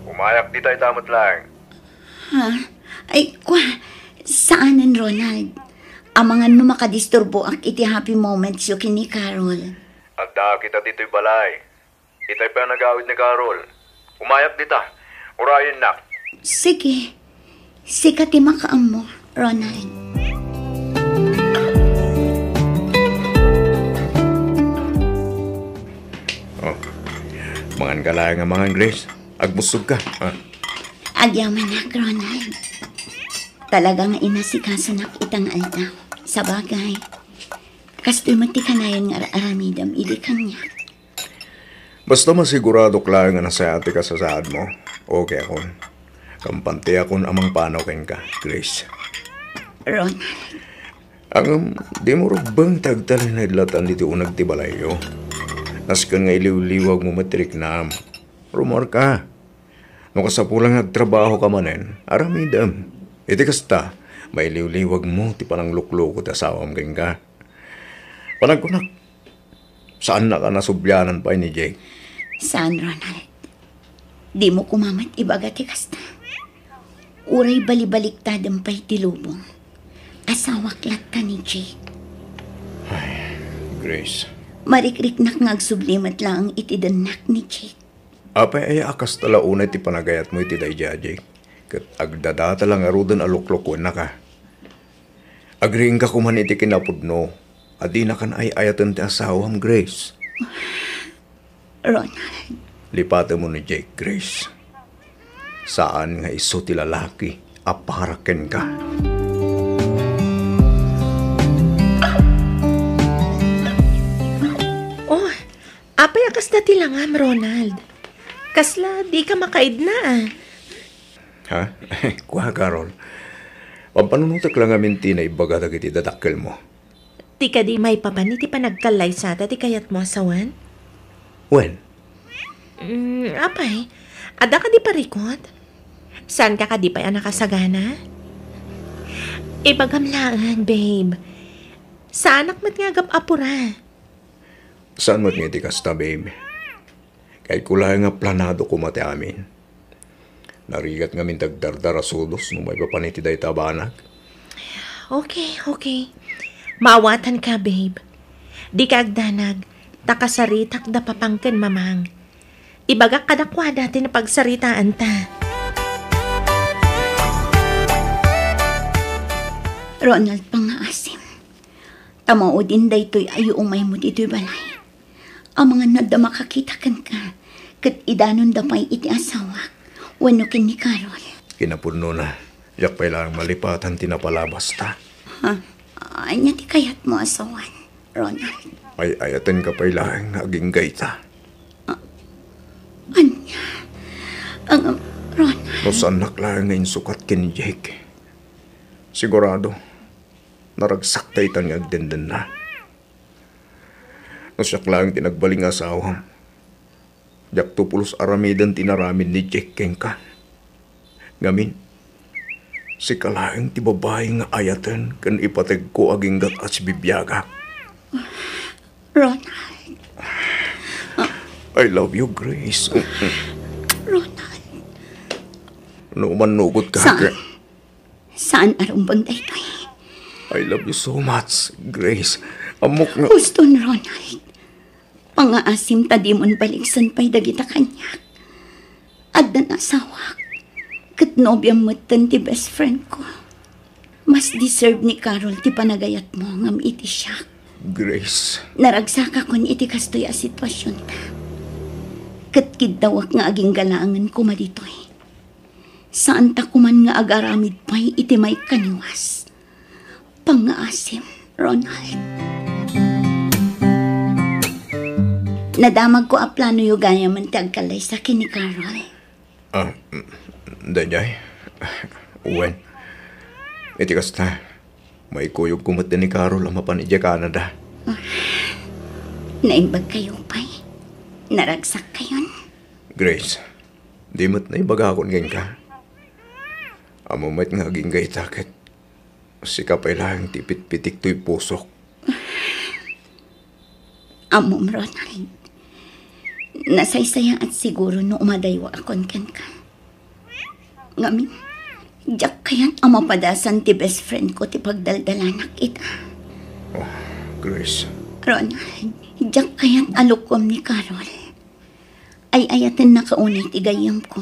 Umayak dita ita met laeng. Ha? Ay, kwa, saanen, Ronald. Amangan no makadisturboak iti happy moments yo ken ni Carol. Addaak ita ditoy balay. Itay pay a nagawid ni Carol. Umayak dita. Urayennak. Sige. Sika ti makaammo, Ronald. Oh. Mangan ka laeng nga mangan, Grace. Agmusog ka, ha? Agyamanak, Ronald. Talaga nga inasikasonak ita nga aldaw. Sabagay, kastoy met ti kanayon nga ar-aramidem idi kaniak. Basta masiguradok laeng nga nasayaat ti kasasaadmo, okay akon. Kampante akon a mangpanaw kenka, Grace. Ronald. Ngem, dimo rubbeng ti agtalinaed latta ditoy uneg ti balayyo. Nasken nga iliwliwagmo met ti riknam. Rummuarka. No kasapulan nga agtrabahoka manen, aramidem. Iti kasta, mailiwliwagmo ti pananglukloko ti asawam kenka. Panagkunak, saannaka a nasublianan pay ni Jake? Saan, Ronald. Dimo koma met ibaga ti kasta. Uray balibaliktadem pay ti lubong, asawak latta ni Jake. Ay, Grace. Marikriknak nga agsubli met laeng iti dennak ni Jake. Apay aya a kasta la unay ti panagayatmo iti daydiay a Jake? Ket agdadata la ngaruden a luklukennaka. Agriingka koman iti kinapudno a dinakan ay-ayaten ti asawam, Grace. Ronald. Lipatemmo ni Jake, Grace. Saan nga isu ti lalaki a para kenka. Oh, apay a kasta ti langam, Ronald? Kasla dika makaidna, a? Ha? Kua, Carol. Pampanunotek la ngamin ti naibaga dagiti dadakkelmo. Ti kadi maipapan iti panagkallaysata ti kayatmo a sawen? Wen? Mm, apay, adda kadi parikut? Saanka kadi pay a nakasagana? Ibagam laeng, babe. Saanak met nga agap-apura. Saan met nga iti kasta, babe. Kayatko laeng nga planado koma ti amin. Narigat ngamin ti agdardara sudos no maipapan iti dayta a banag. Okay, okay. Maawatanka, babe. Dika agdanag, ta kasaritak da papang ken mamang. Ibagak kadakuada ti napagsaritaanta. Ronald, pangngaasim. Ta maudin daytoy a yuumaymo ditoy balay. Amangan no adda makakita kenka, ket idanonda pay iti asawak wenno ken ni Carol. Kinapudnona, diak pay laeng malipatan ti napalabasta. Ha? Ania ti kayatmo a sawen, Ronald? Ay-ayatenka pay laeng nga agingga ita. Ania? Ang, Ronald? No saannak laeng nga insukat ken ni Jake, sigurado, naragsak daytan nga agdendenna. No siak laeng ti nagbalin nga asawam, diakto pulos aramiden ti inaramid ni Jake kenka. Ngamin, sika laeng ti babai nga ayaten ken ipategko aginggat a sibibiagak. Ronald. I love you, Grace. Ronald. No, mannugot ka, Saan? Gra- Saan a rumbeng daytoy? I love you so much, Grace. Ammok nga Huston, Ronald. Pangngaasim ta dimon baliksen pay dagita kaniak. Addan asawak, ket nobiam metten ti best friend ko. Mas deserve ni Carol ti panagayatmo ngem iti siak. Grace. Naragsakakon iti kastoy a situasionta. Ket kiddawek nga agingga laengen koma ditoy. Saanta koman nga agaramid pay iti maikaniwas. Pangngaasim, Ronald. Nadamagko a planoyo gayamen ti agkallaysa ken ni Carol. Ah, mm, daydiay. Wen. Iti kasta, maikuyogko met ni Carol a mapan idiay Canada. Ah, naimbagkayo pay. Naragsakkayon. Grace, di met naibagakon kenka. Ammom met nga agingga ita ket sika pay laeng ti pitpitik toy pusok. Ammom, Ronald. Nasaysayaat siguro no umadaywaakon kenka. Ngamin, diak kayat a mapadasan ti best friend ko ti pagdaldalanak ita. Oh, Grace. Ronald, diak kayat a lukuem ni Carol. Ay-ayatennaka unay ti gayyemko.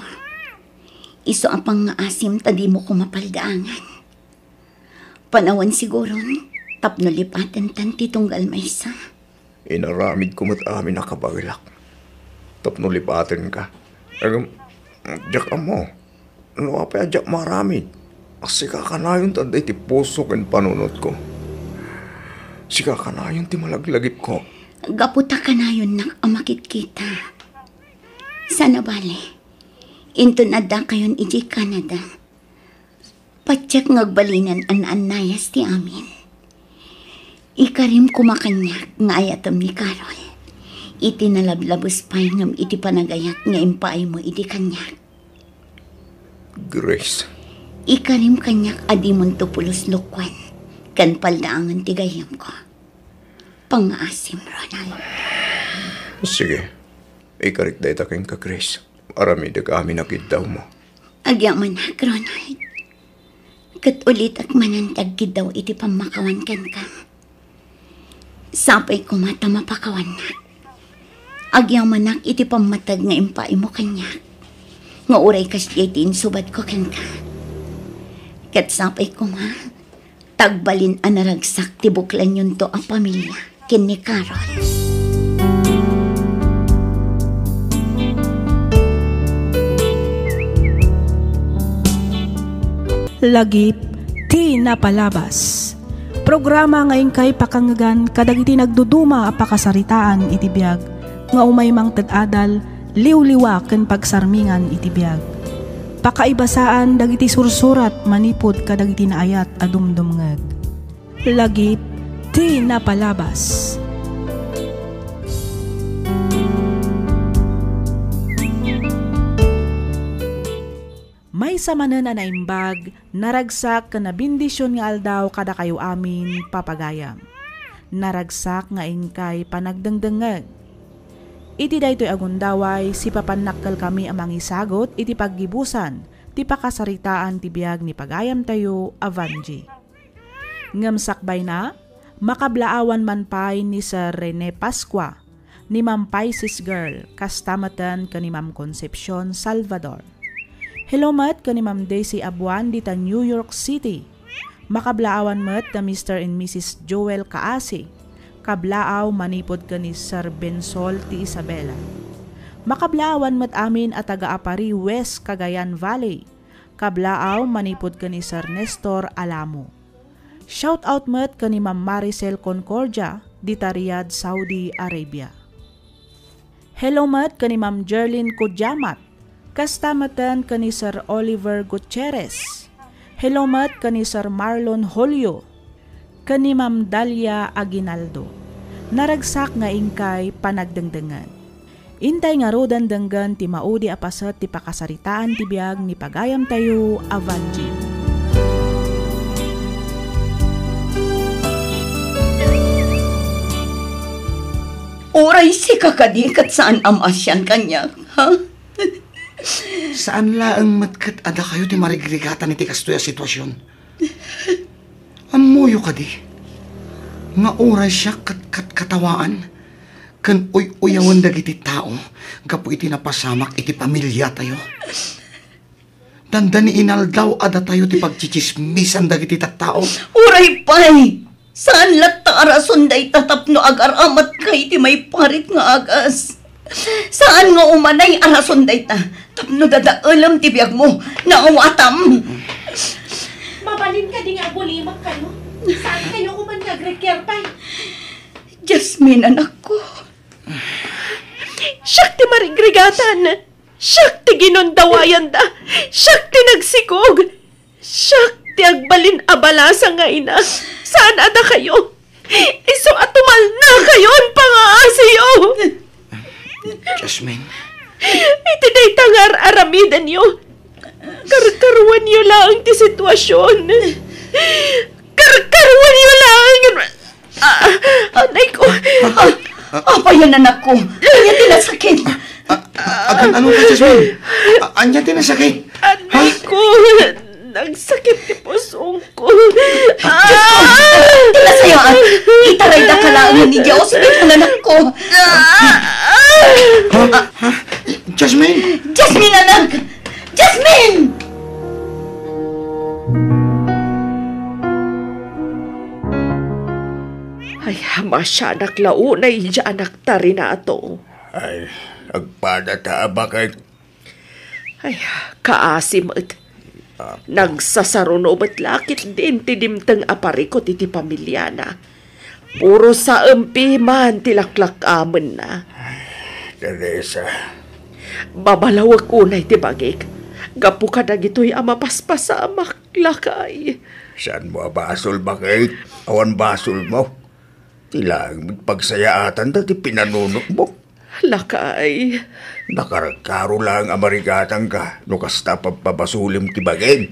Isu a pangngaasim ta dimo koma paldaangan. Panawen siguron, tapno lipatentan ti tunggal maysa. Inaramidko met amin a kabaelak tapno lipatenka. Ngem, diak ammo no apay a diak maaramid. Sika kanayon ti adda iti puso ken panunotko. Sika kanayon ti malaglagipko. Gapu ta kanayonnak a makitkita. Saan a bale, inton addakayon idiay Canada, patiek nga agbalinan a naannayas ti amin. Ikarim koma kaniak nga ayatem ni Carol iti nalablabes pay ngem iti panagayat nga impaaymo idi kaniak. Grace. Ikarim kaniak a dimonto pulos lukuan ken paldaangen ti gayyemko. Pangngaasim, Ronald. Sige. Ikarik dayta kenka, Grace. Aramidek amin a kiddawmo. Agyamanak, Ronald. Ket ulitek manen ti agkiddaw iti pammakawan kenka. Sapay koma ta mapakawannak. Agyamanak iti pammateg nga impaaymo kaniak, nga uray kasdiay ti insubadko kenka. Ket sapay koma ta agbalin a naragsak ti buklanyonto a pamilia ken ni Carol. Lagip ti napalabas. Programa nga inkay pakangngegan kadagiti nagduduma a pakasaritaan iti biag nga umay mangted adal, liwliwa ken pagsarmingan iti biag. Pakaibasaan dagiti sursurat manipud kadagiti naayat a dumdumngeg. Lagip ti napalabas. Maysa manen a naimbag, naragsak ken nabendision nga aldaw kadakayo amin, papagayam. Naragsak nga inkay panagdengdengngeg. Iti daytoy a gundaway, sipapannakkelkami a mangisagut iti paggibusan ti pakasaritaan ti biag ni pagayamtayo a Vangie. Ngem sakbayna, makablaawan man pay ni Sir Rene Pascua, ni Ma'am Pisces Girl, kasta meten ken ni Ma'am Concepcion Salvador. Hello met ken ni Ma'am Daisy Abuan dita New York City. Makablaawan met da Mister and Missus Joel Kaasi. Kablaaw manipud ken ni Sir Bensol ti Isabela. Makablaawan met amin a taga Apari, West Cagayan Valley. Kablaaw manipud ken ni Sir Nestor Alamo. Shout out met ken ni Ma'am Maricel Concordia dita Riyadh, Saudi Arabia. Hello met ken ni Ma'am Jerlyn Kudiamat, kasta meten ken ni Sir Oliver Gutierrez. Hello met ken ni Sir Marlon Holyo, ken ni Ma'am Dalia Aguinaldo. Naragsak nga inkay panagdengdengngeg. Intay ngaruden denggen ti maudi a paset ti pakasaritaan ti biag ni pagayamtayo a Vangie. Uray sika kadi ket saan a maasian kaniak, ha? Saan laeng met ket a dakayo ti marigrigatan iti kastoy a sitwasion. Ammoyo kadi nga uray siak ket katkatawaan ken uy-uyawen dagiti tao gapu iti napasamak iti pamiliatayo. Dandani inaldaw a datayo ti pagtsitsismisan dagiti tattao. Uray pay! Saan latta a rason dayta tapno agar-amatka iti maiparit nga agas. Saan nga umanay a rason dayta tapno dadaelem ti biagmo. Naawatam! Mabalin kadi nga agulimak kayo? Saan kayo kuman nga agreker pay? Jasmine, anakko. Siak ti marigrigatan. Siak ti ginundawayanda. Siak ti nagsikog. Siak ti agbalin a balasa nga ina. Saan a dakayo? Isu a tumalnakayon pangaasiyo. Jasmine. Iti dayta nga ar-aramidenyo, karkaruenyo laeng ti sitwasion. Karkaruenyo laeng. Ah, anay ko. Ah, ah, apayan, anakko. Ania ti nasakit? Ah, ah, agan-ano ka, Jasmine? Ah, ania ti nasakit? Ha? Anay ko. Nagsakit ti pusong ko. Diyos ko! Ah! Ti nasayaan! Itarayda ka laeng ni Dios, biton, anakko. Ah! Ha? Ha? Jasmine? Jasmine, anak! Jasmine! Ay, masianak la unay idiay anak ta, Renato. Ay, agpada ta, a, baket. Ay, kaasi met. Ah. Nagsasaruno met la ketdin ti dimteng a parikut iti pamiliana. Puro saem piman ti laklak-amenna. Ay, Teresa. Babalawek unay ti bagik gapu kadagitoy a mapaspasamak, lakay. Saanmo a basol, baket? Awan basolmo. Ti laeng met pagsayaatanda ti pinanunotmo. Lakay. Nakarkaro laeng a marigatanka no kasta pagpabasolem ti bagim.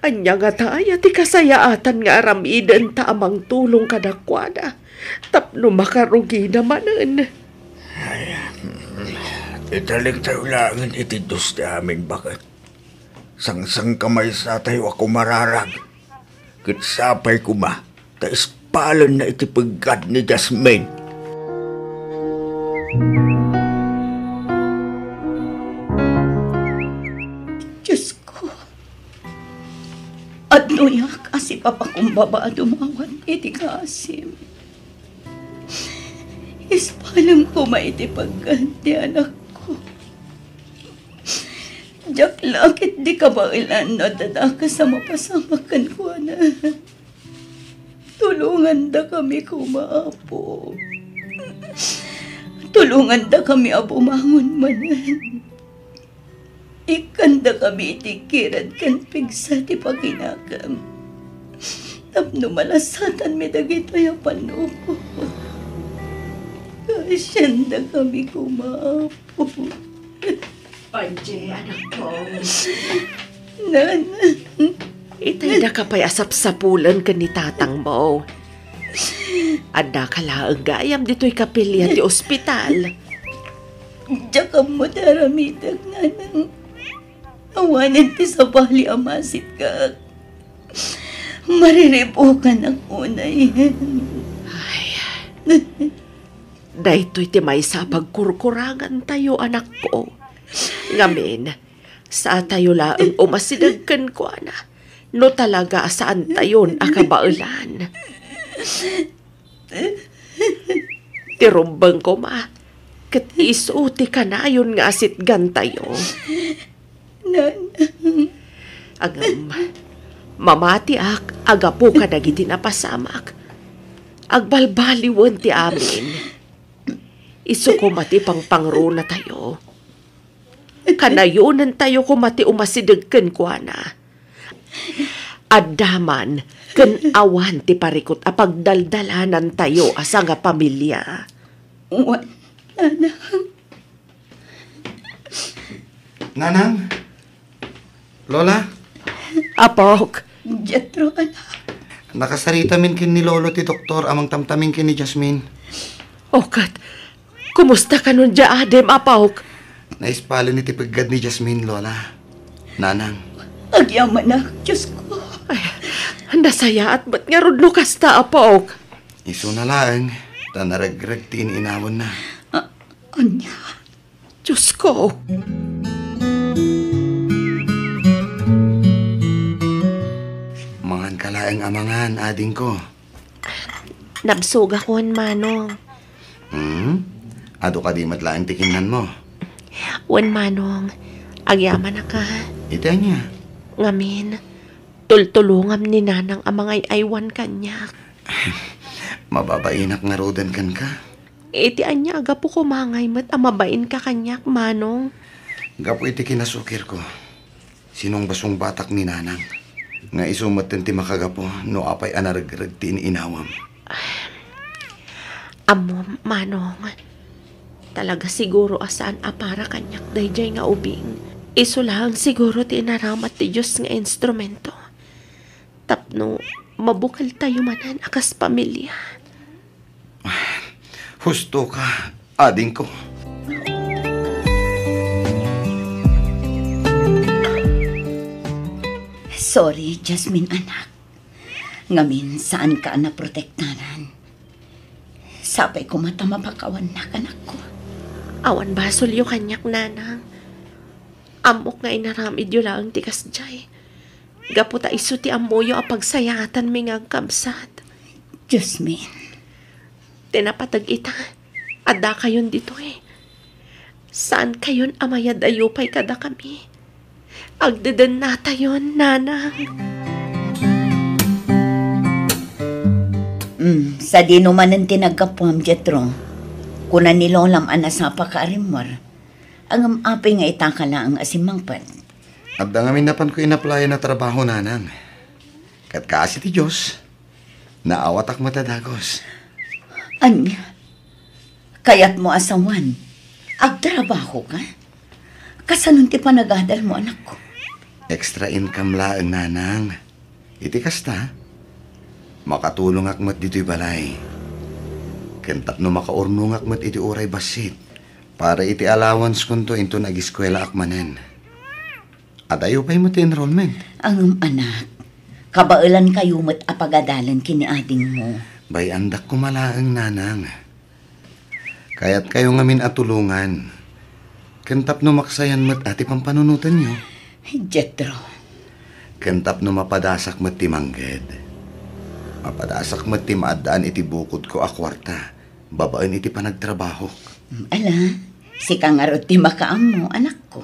Ania ngata aya ti kasayaatan nga aramidenta a mangtulong kadakuada tapno makarugida manen? Ay, italektayo laengen iti Dios ti amin, baket. Sangsangkamaysatayo a kumararag. Ket sapay koma ta ispalenna iti peggad ni Jasmine. Diosko, adnoyak a sipapakumbaba a dumawat iti kaasim. Ispalem koma iti peggad ti anakko. Diak la ketdi kabaelan no adda dakes a mapasamak kenkuana. Tulongandakami koma, Apo. Tulongandakami a bumangon manen. Ikkandakami iti kirad ken pigsa ti pakinakem tapno malasatanmi dagitoy a pannukot. Kaasiandakami koma, Apo. Angie, anakko. Nan. Itay daka pay a sapsapulen ken ni tatangmo. Addaka laeng gayam ditoy kapilya ti ospital. Diak ammo ti aramidek, nanang. Awanen ti sabali a masitkak. Mariribukanak unay. Ay. Daytoy ti maysa a pagkurkurangantayo, anakko. Ngamin, saatayo laeng umasideg kenkuana no talaga a saantayon a kabaelan. Ti rumbeng koma, ket isu ti kanayon nga asitgantayo. Nanang. Ngem, mamatiak a gapu kadagiti napasamak. Agbalbaliwen ti amin. Isu koma ti pangpangrunatayo. Kanayonentayo koma ti umasideg kenkuana. Adda man ken awan ti parikut a pagdaldalanantayo a sangapamilia. Wen, nanang. Nanang? Lola? Apok. Jethro, anak. Nakasaritamin ken ni Lolo ti doktor a mangtamtamin ken ni Jasmine. O ket, kumusta kanon dia adem, apok? Naispalen iti peggad ni Jasmine, Lola. Nanang. Agyamanak, Diosko. Ay, nasayaat met ngarud no kasta, apok. Isuna laeng, ta naregreg ti in-inawenna. A-, ania? Diosko. Mangan ka laeng a mangan, adingko. Nabsogak wen, Manong. Hmm? Adu kadi met laeng ti kinnanmo? Wen, Manong. Agyamanak a. Iti ania? Ngamin, tultulongam ni Nanang a mangay-aywan kaniak. Mababainak ngaruden kenka? Iti ania a gapu koma ngay met a mabainka kaniak, Manong? Gapu iti kinasukirko. Sinungbasungbatak ni Nanang nga isu metten ti makagapu no apay a naregreg ti in-inawam. Ammom, Manong, talaga siguro a saan a para kaniak daydiay nga ubing. Isu laeng siguro ti inaramat ti Dios nga instrumento tapno mabukeltayo manen a kas pamilia. Husto ka, adingko. Sorry, Jasmine, anak. Ngamin, saanka a naprotektaran. Sapay koma ta mapakawannak, anakko. Awan basolyo kaniak, Nanang. Ammok nga inaramidyo laeng ti kasdiay. Gapu ta isu ti ammoyo a pagsayaatanmi nga agkabsat. Jasmine. Ti napateg ita, addakayon ditoy. Saankayon a mayad-ayo pay kadakami. Agdedennatayon, Nanang. Mm, sadino manen ti naggapuam, Jethro? Kuna ni Lolam a nasapaka a rimmuar. Ngem apay nga itaka laeng a simmangpet? Adda ngamin napanko inaplayan a trabaho, Nanang. Ket kaasi ti Dios, naawatak met a dagus. Ania? Kayatmo a sawen, agtrabahoka? Kasanon ti panagadalmo, anakko? Extra income laeng, Nanang. Iti kasta, makatulongak met ditoy balay. Ken tapno makaurnongak met iti uray bassit, para iti allowance-konto inton agiskuelaak manen. Adayo pay met ti enrollment. Ngem, anak, kabaelankayo met a pagadalen ken ni adingmo. Bay-andak koma laeng, Nanang. Kayatkayo ngamin a tulongan. Ken tapno maksayan met a ti pampanunotenyo. Jethro. Ken tapno mapadasak met ti mangged. Mapadasak met ti maaddaan iti bukodko a kuarta babaen iti panagtrabahok. Ala, sika ngarud ti makaammo, anakko.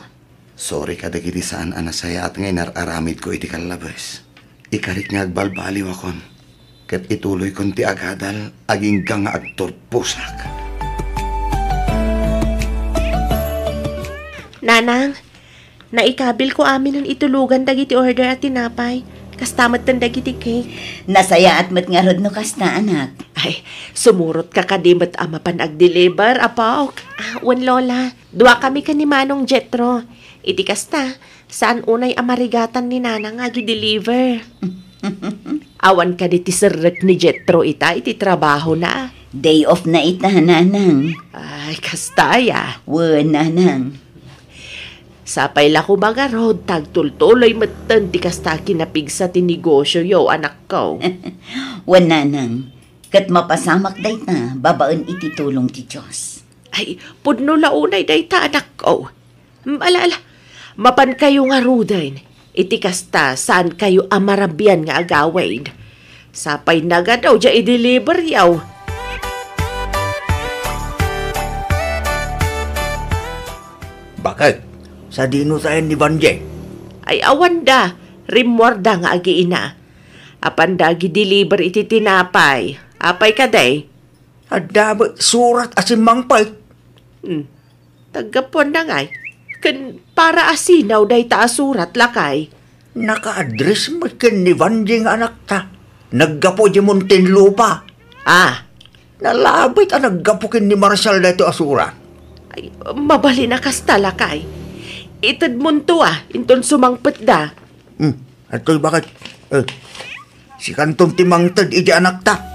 Sorry kadagiti saan a nasayaat nga inar-aramidko iti kallabes. Ikarik nga agbalbaliwakon, ket ituloykon ti agadal agingga nga agturposak. Nanang, naikabilko aminen itulogan dagiti order a tinapay. Kasta metten dagiti cake. Nasayaat met ngarud no kasta, anak. Ay, sumurotka kadi met a mapan agdeliver, apok? Ah, wen, Lola. Duakami ken ni Manong Jethro. Iti kasta, saan unay a marigatan ni Nanang nga agideliver. Awan kadi ti serrek ni Jetro ita iti trabahona? Day off na ita, nanang. Ay, kasta aya. Wen, nanang. Sapay la koma ngarud ta agtultuloy metten ti kasta a kinapigsa ti negosioyo, anakko. Wen, nanang. Ket mapasamak dayta babaen iti tulong ti Dios. Ay, pudno la unay dayta, anakko. Mm, ala, ala. Mapankayo ngaruden. Iti kasta, saankayo a marabian nga agawid. Sapay nagadaw, dia i-deliveryo. Bakit? Sadino tayen ni Banjing? Ay, awan da. Rimmuarda nga agiina. Apanda agi-deliver iti tinapay. Apay kadi? Adda met surat a simmangpet. Hmm. Taggapuan na ngay. Ken para asino dayta a surat, lakay? Naka-address met ken ni Vanjing nga anakta. Naggapu di Muntinlupa. Ah. Nalabit a naggapu ken ni Marshall daytoy a surat. Ay, mabalin a kasta, lakay. Itedmonto, ah, inton sumangpetda. Hmm, adtoy bakit? Eh, sikanton ti mangted iti anakta.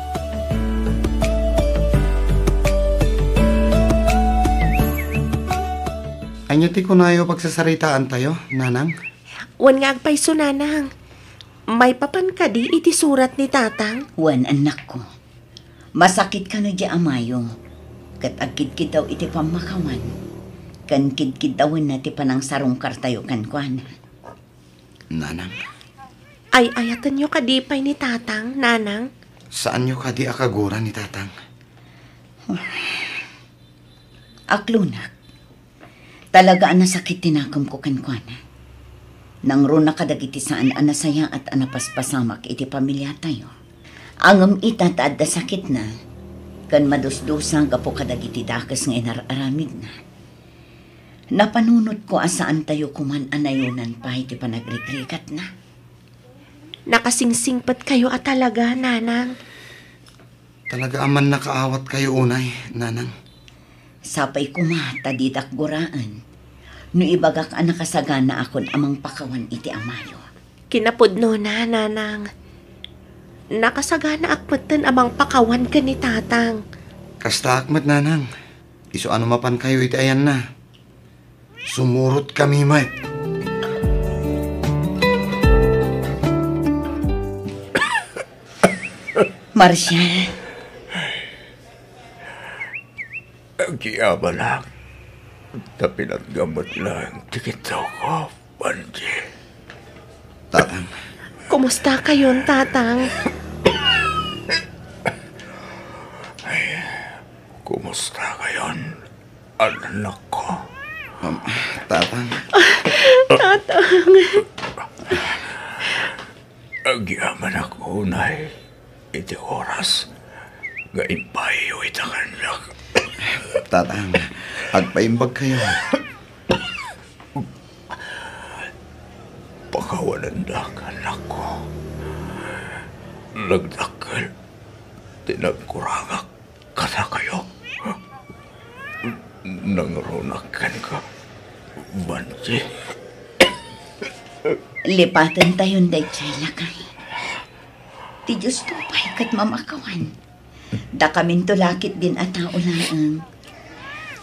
Ania ti kunayo pagsasaritaantayo, Nanang? Wen nga agpayso, Nanang. Maipapan kadi iti surat ni Tatang? Wen, annakko. Masakit kano di amayo, ket agkidkiddaw iti pammakawan, ken kidkiddawenna ti panangsarungkartayo kenkuana. Nanang. Ay-ayatenyo kadi pay ni Tatang, Nanang? Saanyo kadi a kaguran ni Tatang? Aklunak, talaga a nasakit ti nakemko kenkuana. Nangruna kadagiti saan a nasayaat a napaspasamak iti pamiliatayo. Ngem ita ta adda sakitna, ken madusdusa gapu kadagiti dakes nga inar-aramidna. Napanunotko a saantayo koman a nayonan pay ti panagrigrigatna. Nakasingsingpetkayo a talaga, Nanang. Talaga a mannakaawatkayo unay, Nanang. Sapay koma ta didak guraen no ibagak a nakasaganaakon a mangpakawan iti amayo. Kinapudnona, Nanang. Nakasaganaak metten a mangpakawan ken ni Tatang. Kastaak met, Nanang. Isu a no mapankayo iti ayanna, sumurotkami met. Marshall. Agyamanak, ta pinatgam met laeng ti kiddawko, Banji. Tatang. Kumustakayon, Tatang? Ay, kumustakayon, annakko? Um, Tatang. Tatang. Agyamanak unay iti oras nga impaayyo ita kaniak. Tatang, agpaimbagkayo. Pakawanendak, annakko. Nagdakkel ti nagkurangak kadakayo. Nangrunak kenka, Banji. Lipatentayon daydiay, lakay. Ti Diosto pay ket mamakawan. Dakaminto la ketdin a tao laeng.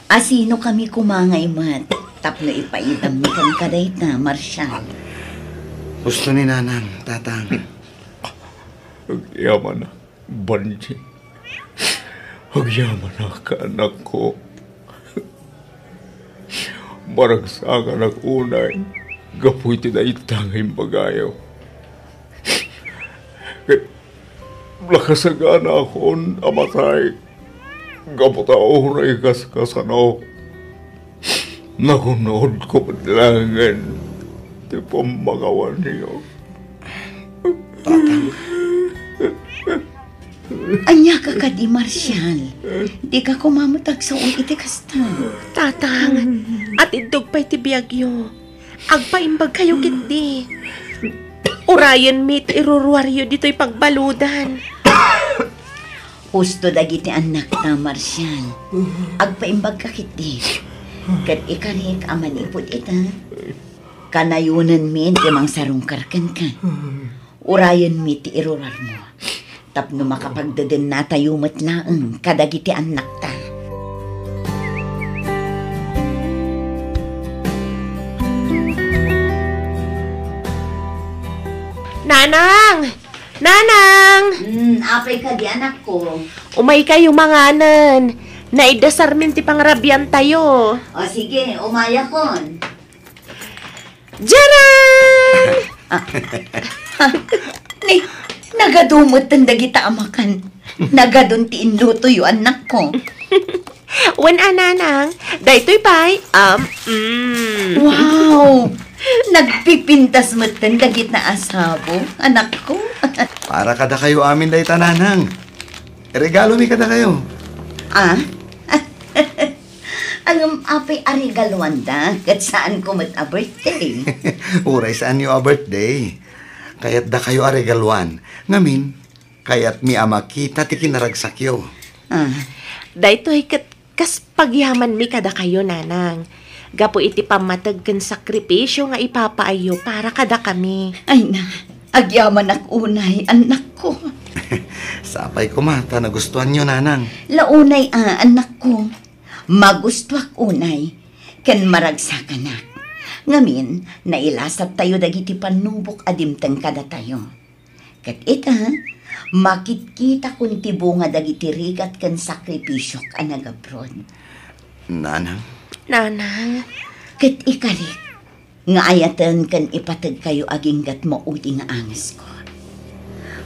Asinokami koma ngay met tapno ipaidammi kenka dayta, Marshall? Husto ni Nanang, Tatang. Agyamanak, Banji. Agyamanak, annakko. Maragsakanak unay gapu iti dayta nga imbagayo. Ket nakasaganaakon a matay gapu ta uray kaskasano, nagunodko met laengen ti pammakawanyo. Tatang. Ania ka kadi, Marshall? Dika koma met agsao iti kasta. Tatang, atiddog pay ti biagyo. Agpaimbagkayo ketdi. Urayenmi ti iruruaryo ditoy pagbaludan. Husto dagiti annakta, Marshall. Agpaimbagka ketdi. Ket ikarik a manipud ita, kanayonenmin ti mangsarungkar kenka. Urayenmi ti irurarmo tapno makapagdedennatayo met laeng kadagiti annakta. Nanang! Nanang! Hmm, apay kadi, anakko? Umaykayo manganen. Naidasarmin ti pangrabiantayo. O sige, umayakon. Jaran! Ah. Ni, nagadu metten dagita a makan. Nagadun ti inlutoyo, annakko. Wen a, nanang, daytoy pay, um, mm. Wow! Nagpipintas metten dagita a sabo, anakko. Para kadakayo amin dayta, nanang. Regalomi kadakayo. Ah? Ngem apay a regaluanda, ket saanko met a birthday. Uray saanyo a birthday. Kayatdakayo a regaluan. Ngamin, kayatmi a makita ti kinaragsakyo. Ah. Daytoy ket kas pagyamanmi kadakayo, nanang. Gapu iti pammateg ken sakripisio nga ipapaayyo para kadakami. Ay na, agyamanak unay, annakko. Sapay koma ta nagustuanyo, nanang. La unay a, annakko. Magustuak unay, ken maragsakanak. Ngamin, nailasattayo dagiti pannubok a dimteng kadatayo. Ket ita, makitkitakon ti bunga dagiti rigat ken sakripisiok a nagabron. Nanang. Nanang. Ket ikarik, nga ayaten ken ipategkayo aginggat maudi nga angesko.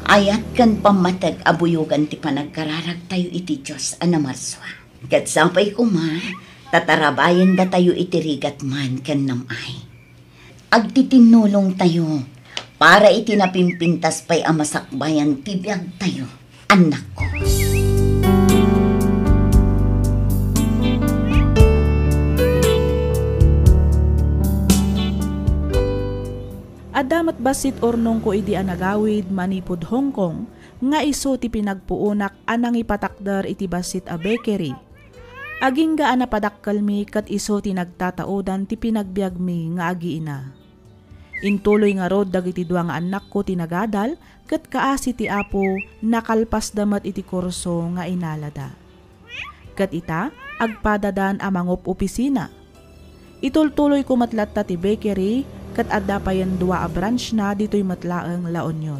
Ayat ken pammateg a buyogan ti panagkararagtayo iti Dios a namarsua. Ket sapay koma, ta tarabayendatayo iti rigat man ken nam-ay. Agtitinnulongtayo para iti napimpintas pay a masakbayan ti biagtayo, annakko. Adda met bassit urnongko idi a nagawid manipud Hong Kong nga isu ti pinagpuonak a nangipatakder iti bassit a bakery. Agingga a napadakkelmi ket isu ti nagtataodan ti pinagbiagmi nga agiina. Intuloy ngarud dagiti dua nga annakko ti nagadal ket kaasi ti Apo, nakalpasda met iti kurso nga inalada. Ket ita, agpadadan a mangup-opisina. Itultuloyko met latta ti bakery ket adda payen dua a branchna ditoy met laeng La Union.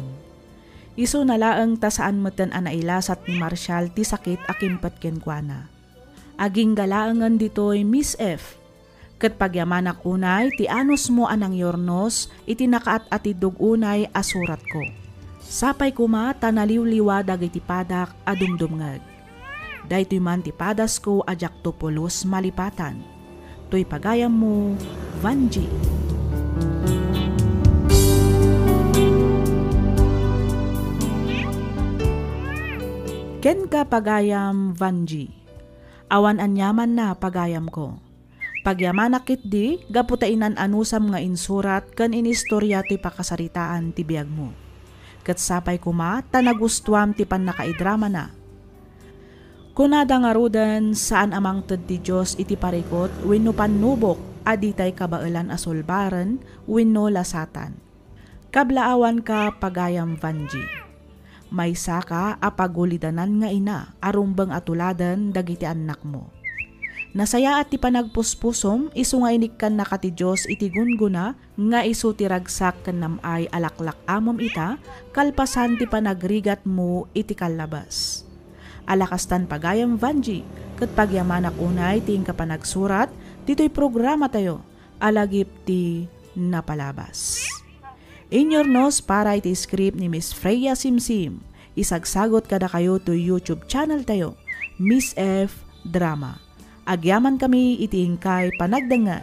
Isuna laeng ta saan metten a nailasat ni Marshall ti sakit a kimpet kenkuana. Agingga laengen ditoy, Miss F. Ket pagyamanak unay ti anusmo a nangyurnos iti nakaat-atidog unay a suratko. Sapay koma ta naliwliwa dagiti padak a dumdumngeg. Daytoy man ti padasko a diakto pulos malipatan. Toy pagayammo, Vanji. Kenka, pagayam Vanji. Awan aniamanna, pagayamko. Pagyamanak ketdi gapu ta inan-anusam nga insurat ken inistoria toy pakasaritaan ti biagmo. Ket sapay koma ta nagustuam ti pannakaidramana. Kunada ngaruden, saan a mangted ti Dios iti parikut wenno pannubok a ditay kabaelan a sulbaren wenno lasatan. Kablaawanka, pagayam Vanji. Maysaka a pagulidanan nga ina a rumbeng a tuladen dagiti annakmo. Nasayaat ti panagpuspusom isu nga inikkannaka ti Dios iti gunggona nga isu ti ragsak ken nam-ay a laklak-amem ita kalpasan ti panagrigatmo iti kallabas. Ala kastan, pagayam Vanji, ket pagyamanak unay ti inka panagsurat ditoy programatayo a lagip ti napalabas. Inyurnos para iti script ni Miss Freya Simsim. Isagsagot kadakayo toy YouTube channel tayo, Miss F Drama. Agyaman kami iti inkay panagdengngeg.